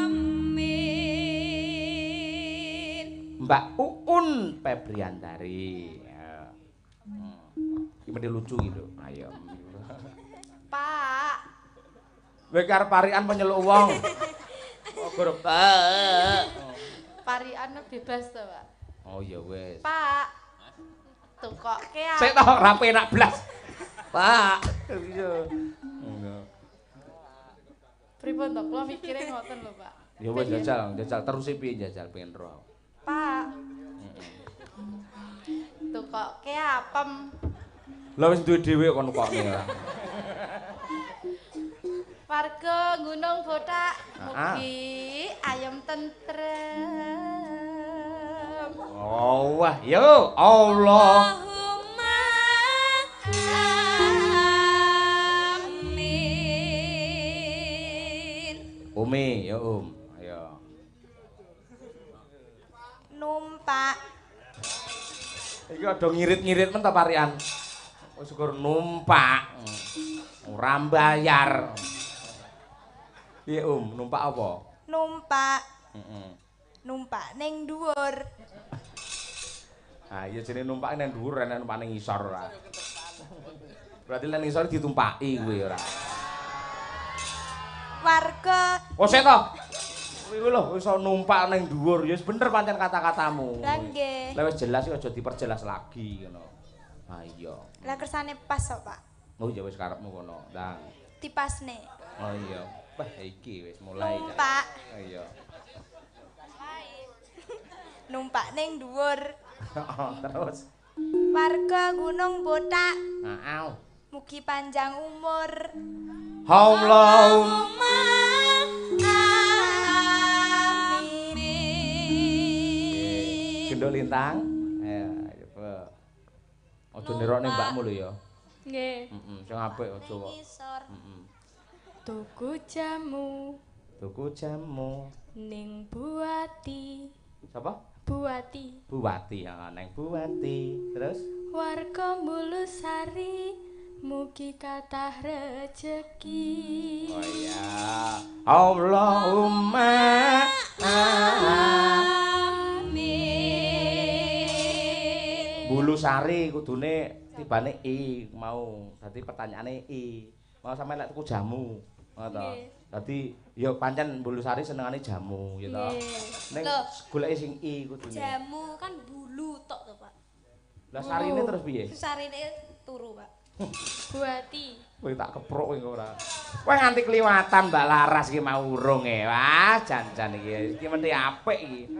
amin. Mbak Uun Febriandari. Ya. Iki mesti lucu gitu. Ayo. Pak. Kowe arep parikan penyeluk wong. Oh, goro Pak. Parikan bebas to, Pak. Oh ya wis. Pak. Tukokke. Sik to ora penak blas. Pak. Iya. Enggak. Pripun to? Kula mikire ngoten lho, Pak. Ya wis jajal, jajal terus piye jajal pengen roh. Pak. Tukokke apem. Lah wis duwe dhewe kon nukokne. Pak. Warga Gunung Botak mugi ayem tentrem. Oh wah, yo Allah. Allahumma amin. Umi, yo Um. Ayo. Numpak. Iki ada ngirit-ngirit men ta parian. Wis syukur numpak. Ora mbayar. Piye Um, numpak apa? Numpak. Heeh. Numpak ning dhuwur. Ah iya jenenge numpak ning dhuwur enek numpak ning ngisor ora. Berarti ning ngisor ditumpaki kuwi ora. Warga. Oh sik to. Kuwi lho iso numpak ning dhuwur. Ya wis bener pancen kata-katamu. Lah nggih. Lah wis jelas aja diperjelas lagi ngono. Ah iya. Lah kersane pas kok, Pak. Oh ya wis karepmu kono. Ndang. Dipasne. Oh iya. Wah iki wis mulai. Numpak. Oh iya. Numpak ning dhuwur. Terus warga Gunung Botak. Heeh. Mugi panjang umur. Allahumma amin. Genduk lintang. Ayo, coba. Aja nirokne mbakmu lho ya. Nggih. Heeh, sing apik aja kok. Heeh. Tuku jamu. Tuku jamu ning Buati. Sapa? Buati. Buwati, ya neng Buwati. Terus warga Bulusari mugi kathah rejeki. Oh iya. Allahumma amin. Bulusari kudune tibane i mau. Dadi pertanyaane i. Mau sampe lek tuku jamu. Ngono to. Dadi ya pancen Bulusari senengane jamu ya to. Ning goleki sing i kudune. Jamu kan bulu tok to, Pak. Lah sarine terus piye? Sarine turu, Pak. Buati. Kowe tak keprok kowe ora. Kowe nganti kliwatan Mbak Laras iki mau urung e. Wah, jan-jan iki. Iki mesti apik iki.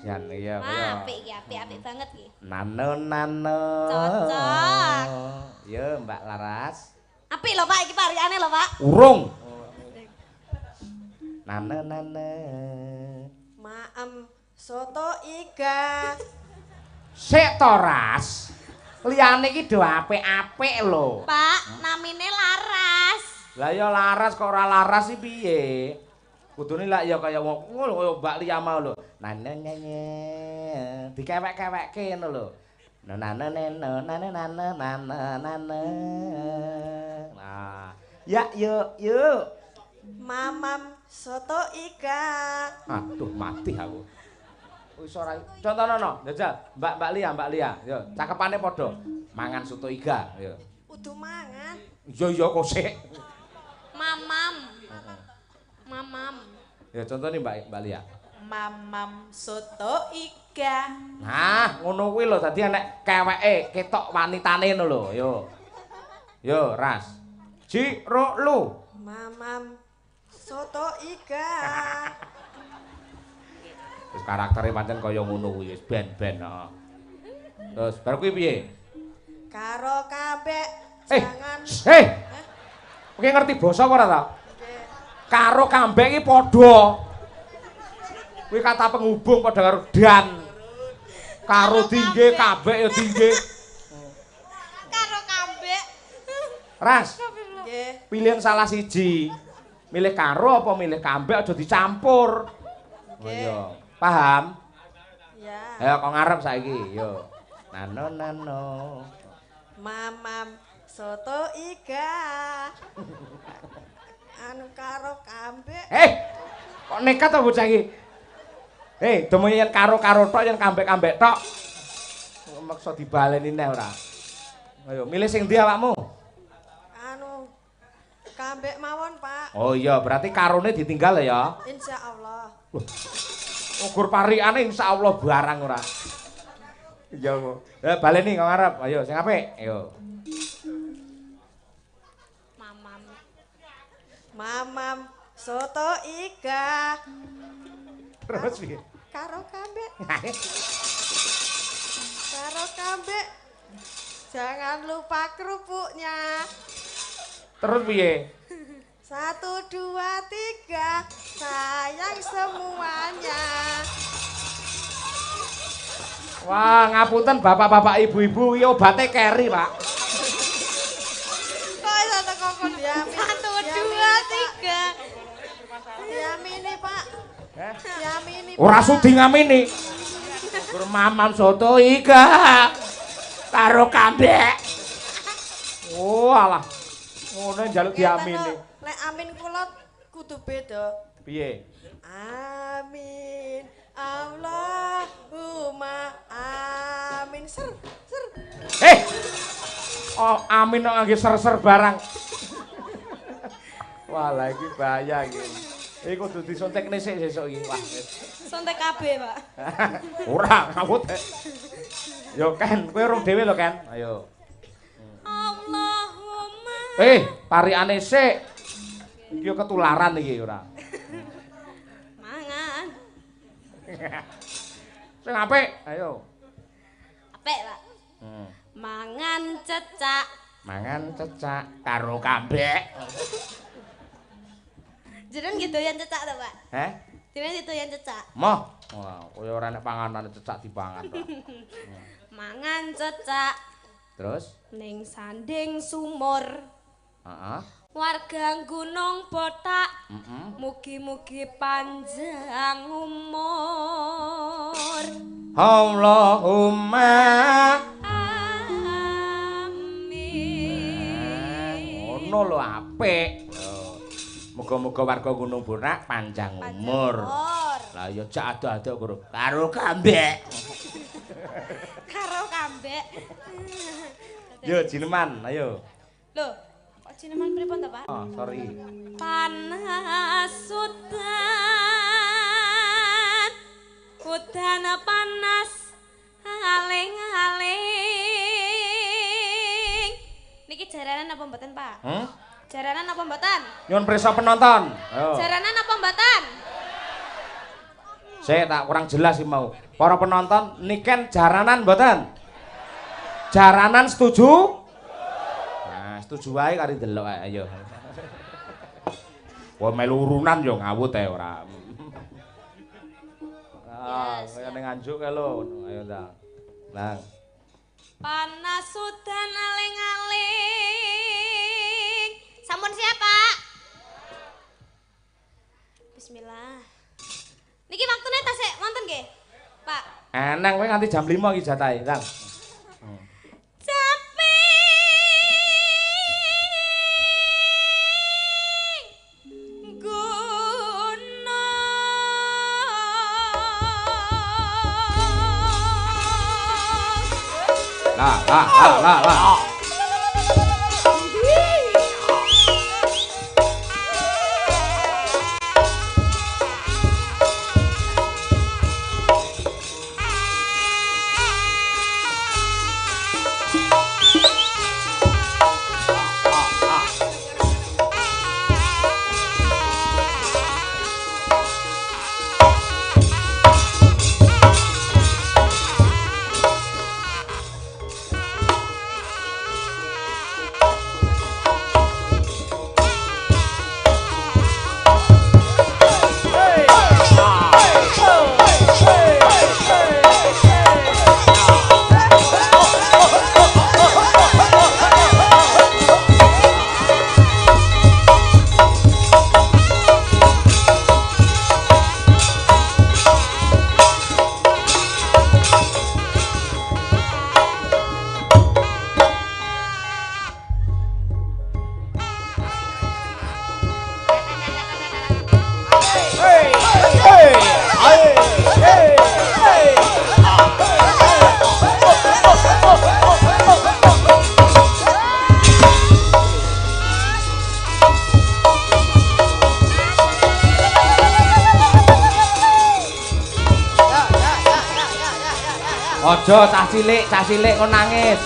Jan iya kaya. Apik iki, apik-apik banget iki. Nano nano. Cocok. Yo Mbak Laras. Apik lho, Pak, iki parikane lho, Pak. Urung. Nana nana. Maem soto iga. Sik to, Ras. Liyane iki do apik-apik lho. Pak, namine Laras. Lah ya Laras kok ora laras iki piye? Kudune lak ya kaya wong ngono kaya Mbak Lia mau lho. Nana nana. Dikewek-kewekke ngono lho. Nana nana nana nana nana nana. Nah, ya yuk yuk. Mamam soto iga. Aduh mati aku. Wis ora contohno jajal Mbak Lia, Mbak Lia. Yo, cakepane padha. Mangan soto iga, yo. Udu mangan. Iya iya kok sik. Mamam. Mamam. Ya contone Mbak Lia. Mamam soto iga. Nah, ngono kuwi lho dadi enek keweke ketok wanitane ngono lho, yo. Yo, Ras. Ji ro lu. Mamam soto iga. Wis karaktere pancen kaya ngono kuwi wis ben-ben heeh. Terus bar kuwi piye? Karo kambek jangan. Hei. Kowe ngerti basa apa ora ta? Karo kambek iki padha. Kuwi kata penghubung padha karo dan. Karo dingge kambek ya dingge. Karo kambek. Ras. Nggih. Pilihan salah siji. Milih karo apa milih kambek aja dicampur. Oh iya. Paham? Ya. Ayo kok ngarep saiki, yo. Nano nano. Mamam soto iga. Anu karo kambek. Kok nekat to bocah iki? Domo yen karo-karo tok yen kambek-kambek tok. Maksa dibaleni neh ora. Ayo milih sing ndi awakmu? Anu kambek mawon, Pak. Oh iya, berarti karone ditinggal ya. Insyaallah. Ukur parikane insyaallah barang ora. Iya kok. Baleni kok ngarep. Ayo sing apik. Ayo. Mamam. Mamam soto iga. Terus piye? Karo kambek. Karo kambek. Jangan lupa kerupuknya. Terus piye? 1, 2, 3, sayang semuanya. Wah, ngapunten bapak-bapak ibu-ibu, iki obate keri, Pak. Kok iso teko kon diamin. 1, 2, 3. Diamini, Pak. Heh? Diamini. Ora sudi ngamini. Gur mamam soto iga karo kambek. Oh, alah. Ngono njaluk diamini. Lek amin kula kudu beda. Piye? Amin. Allahumma amin. Ser, ser. Eh. Oh, amin kok ngangge ser-ser barang. Wah, lah iki bahaya iki. Iki kudu disuntikne sik sesuk iki. Wah. Suntik kabeh, Pak. Ora, ngawut. Yo Ken, kowe urung dhewe lho Ken. Ayo. Allahumma. Parikane sik. Iki yo ketularan iki ora. Mangan. Sing apik, ayo. Apik, Pak. Mangan cecak. Mangan cecak karo kambek. Jenengan nggih doyan cecak to, Pak? Heh? Jenengan doyan cecak. Moh. Wah, kaya ora nek panganan cecak dipangan to. Mangan cecak. Terus ning sanding sumur. Heeh. Warga Gunung Botak. Mugi-mugi panjang umur. Allahumma amin. Ngono lho apik. Muga-muga warga Gunung Botak panjang umur. Lah ya jak ado-ado karo karo kambek. Karo kambek. Yo jineman, ayo. Lho, kok jineman pripun to, Pak? Oh, sorry. Panas udan. Udan panas aling-aling. Niki jaranan apa mboten, Pak? Hmm? Jaranan apa mboten? Nyuwun prisa penonton. Ayo. Jaranan apa mboten? Saya tak kurang jelas sih mau. Para penonton niken jaranan mboten? Jaranan setuju? Nah, setuju wae kari ndelok ae ayo. Wah melu urunan yo ngawut ae ora. Ah, kaya ning Nganjuk kae lho. Ayo ta. Lah. Panas udan aling-aling. Sampun siap, Pak? Bismillah. Niki waktune tasik wonten nggih, Pak? Eneng kowe nganti jam 5 iki jatahe, Kang. Caping gunung. Lah, lah, lah, lah, lah. Aja cah cilik kok nangis.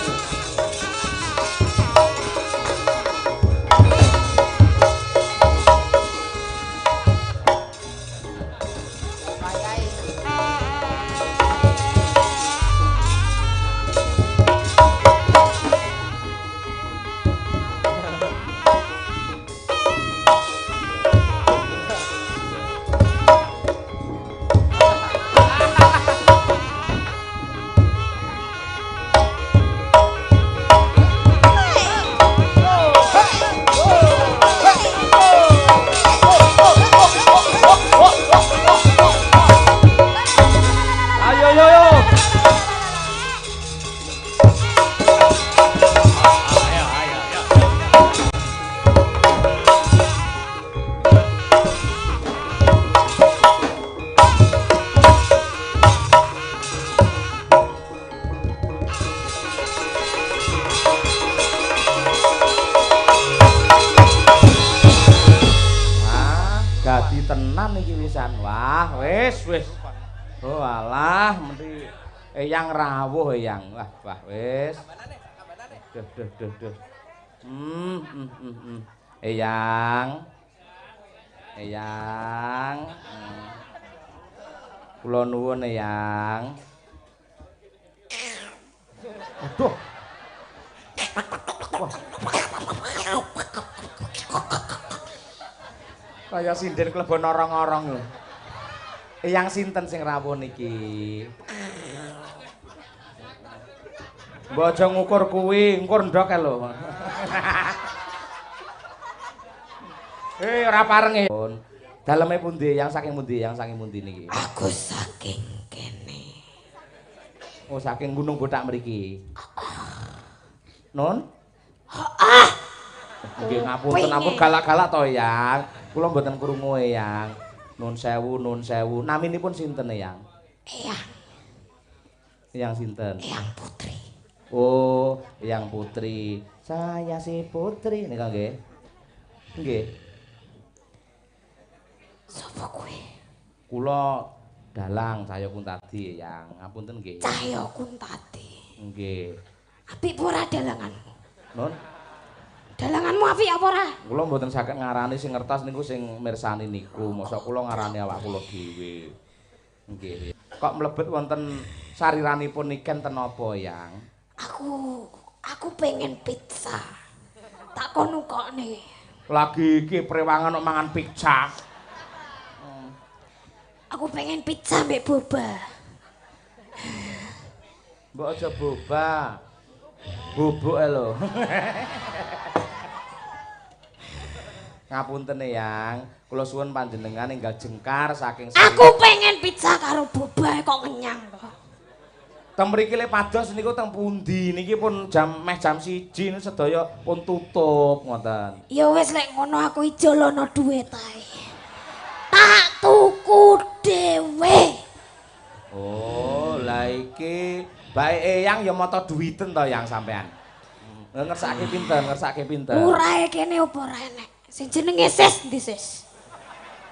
Oh alah, mesti Eyang rawuh Eyang. Wah, wah wis. Duh duh duh duh. Eyang. Eyang. Kula nuwun Eyang. Aduh. Wah. Kaya sinden klebon orong-orong lho. Eyang sinten sing rawuh niki? Mbok aja ngukur kuwi, ngukur ndok e lho. Ora pareng e. Daleme pundi? Yang saking pundi? Yang saking pundi niki? Aku saking kene. Oh, saking Gunung Botak mriki. Nun? Heeh. Nggih ngapunten, ampun galak-galak to, Eyang. Kula mboten krungu, Eyang. Nun sewu, nun sewu. Naminipun sinten, Eyang? Eyang. Eyang sinten? Eyang Putri. Oh, Eyang Putri. Saya si Putri nika nggih. Nggih. Sapa kowe? Kula dalang Cahya Kuntadi, Eyang. Ngapunten nggih. Cahya Kuntadi. Nggih. Apik apa ora dalanganmu? Nun? Dalanganmu apik apa ora? Kula mboten saged ngarani sing ngertos niku sing mirsani niku. Mosok kula ngarani awak kula dhewe. Nggih. Kok mlebet wonten sariranipun niken ten napa, Yang? Aku pengen pizza. Tak kon nukokne. Lagi iki prewangan kok mangan pizza. Aku pengen pizza mbek boba. Mbok aja boba. Bubuk e lho. Ngapunten Eyang, kula suwun panjenengan enggal jengkar saking Aku pengen pizza karo boba kok kenyang to. Teng mriki le pados niku teng pundi? Niki pun jam meh jam 1 niku sedaya pun tutup ngoten. Ya wis lek ngono aku ijolono dhuwit ae. Tak tuku dhewe. Oh, lah iki bae Eyang ya mata duwiten to Yang sampean. Ngersake pinten, ngersake pinten. Murahe kene apa ora enek? Sing jenenge Sis ndi Sis?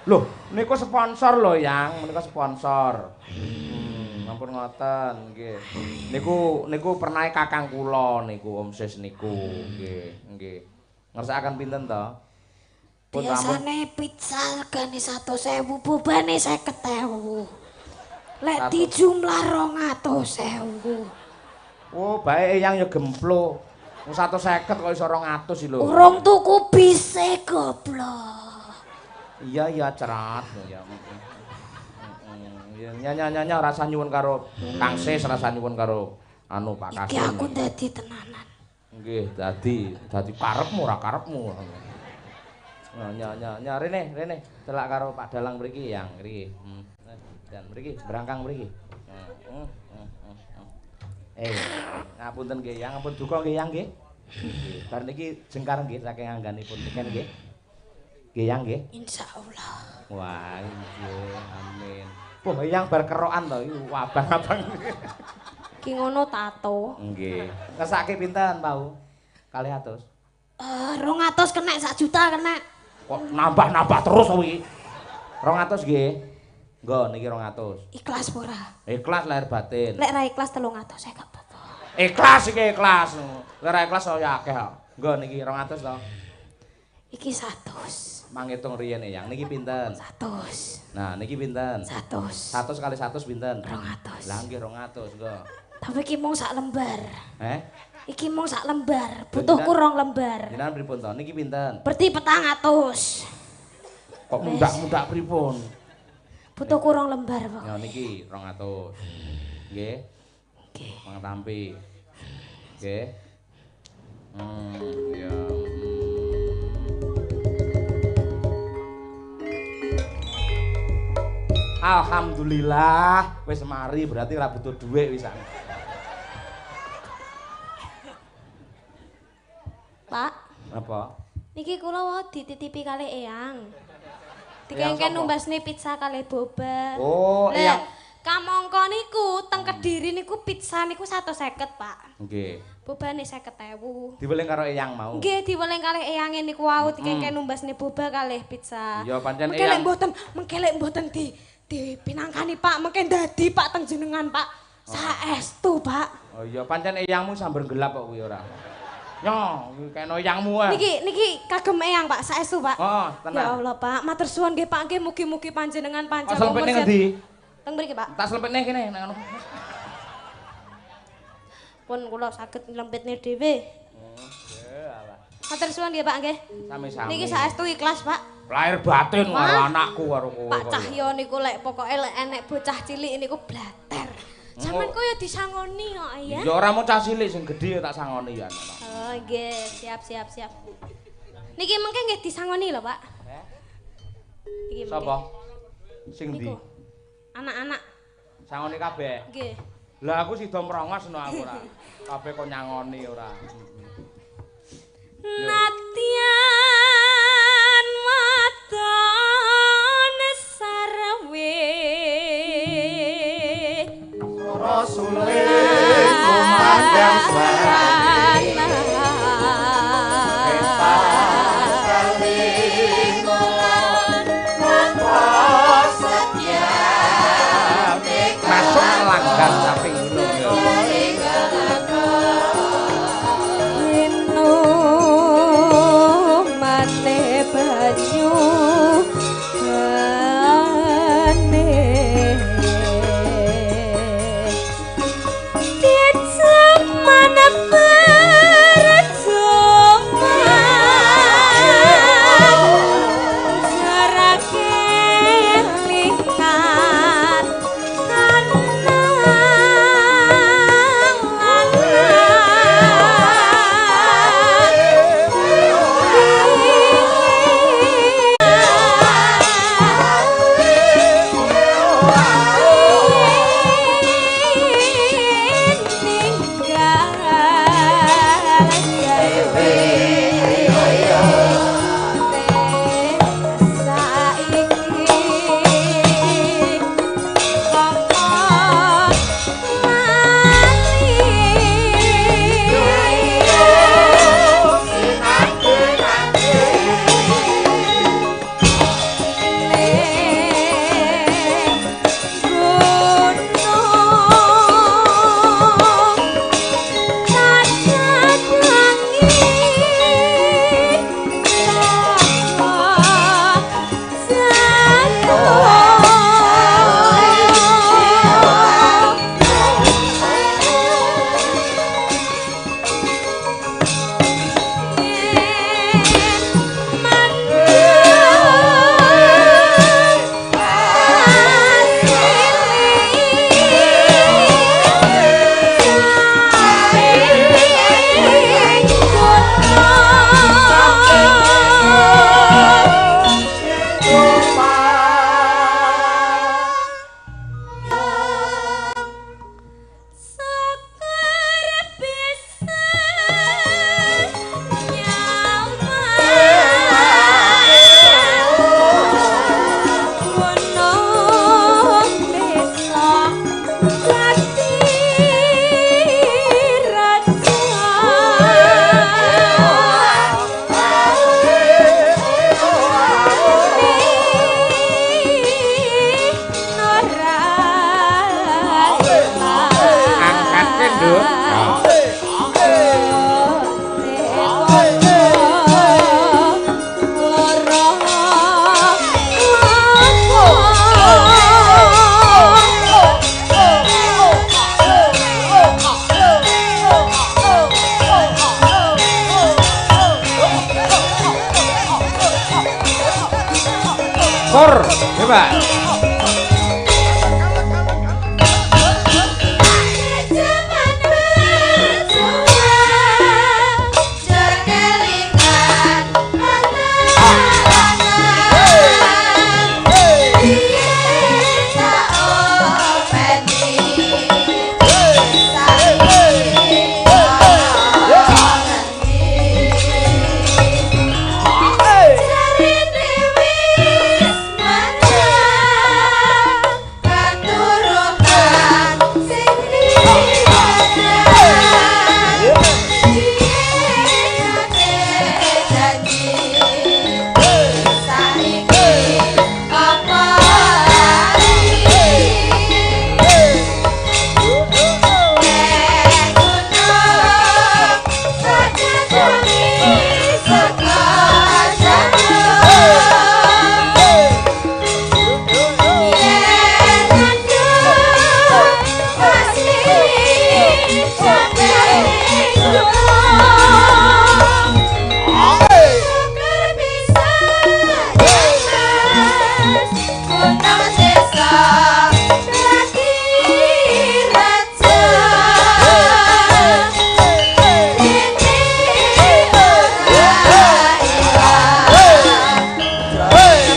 Loh, niku sponsor lho Yang, menika sponsor. Ampun ngoten nggih. Niku pernahe kakang kula niku Om Sis niku nggih, nggih. Ngersakaken pinten to? Biasane pizza regane 100.000, bobane 50.000. Lek dijumlah 200.000. Oh, bae Eyang ya gemplo. Wong 150 kok iso 200 iki lho. Urung tuku bise goblok. Iya iya cerat ya. Ya nya rasa nyuwun karo Kang Sis, rasa nyuwun karo anu Pak Kasun. Iki aku dadi tenanan. Nggih, dadi karepmu ora karepmu. Nya rene rene celak karo Pak Dalang mriki Yang mriki. Dan mriki berangkang mriki. Ngapunten nggih Yang, ampun duka nggih Yang nggih. Nggih, bar niki jengkar nggih saking angganipun niken nggih. Nggih Yang nggih. Insyaallah. Wah, nggih, amin. Wah, Yang bar kerokan to iki abang-abang. Ki ngono tato. Nggih. Ngesake pinten, Pau? 200. 200 kena 1 juta kena. Kok nambah-nambah terus kuwi. 200 nggih. Nggo niki 200. Ikhlas apa ora? Ikhlas lahir batin. Lek ra ikhlas 300 e gak apa-apa. Ikhlas iki ikhlas. Lek ra ikhlas ya akeh kok. Nggo niki 200 to. Iki 100. Mangitung riyen Eyang niki pinten? 100. Nah niki pinten? 100. 100 kali 100 pinten? 200. Lah nggih 200 nggo. Tapi iki mung sak lembar. Eh? Iki mung sak lembar, butuhku 2 lembar. Jenengan pripun to? Niki pinten? Berarti 400. Kok mundak-mundak pripun? Butuhku 2 lembar, Pak. Ya niki 200. Nggih. Nggih. Mang tampi. Nggih. Ya. Alhamdulillah wis mari berarti ora butuh dhuwit wisan. Pak. Apa? Niki kula wau dititipi kalih Eyang. Dikengken numbasne pizza kalih boba. Oh, Eyang. Kamangka niku teng Kediri niku pizza niku 150, Pak. Nggih. Bobane 50.000. Diweling karo Eyang mau. Nggih, diweling kalih eyange niku wau dikengken numbasne boba kalih pizza. Iya, pancen Eyang. Mengke lek mboten di Dipinangkani Pak, mengke dadi Pak teng jenengan Pak. Saestu Pak. Oh iya, pancen eyangmu sambar gelap kok kuwi ora. Nyo, kena eyangmu ah. Niki niki kagem eyang Pak, saestu Pak. Oh, tenan. Ya Allah Pak, matur suwun nggih Pak nggih, mugi-mugi panjenengan panjang umur. Slempitne ngendi? Teng mriki Pak. Tak slempitne kene nek ngono. Pun kula saged nglempitne dhewe. Oh, nggih alah. Matur suwun nggih Pak nggih. Sami-sami. Niki saestu ikhlas Pak. Lahir batin karo anakku karo kowe. Pak Cahyo niku lek pokoke lek enek bocah cilik niku blater. Sampeyan ku ya disangoni kok ya. Ya ora mung cah cilik sing gedhe ya tak sangoni ya. Oh nggih, siap siap siap. Niki mengke nggih disangoni lho, Pak. Heh. Niki mengke. Sapa? Sing ndi? Anak-anak. Sangoni kabeh? Nggih. Lah aku sida mrongos no aku ora. Kabeh kok nyangoni ora. Nadyan wadon sarwe Rasule kumandang.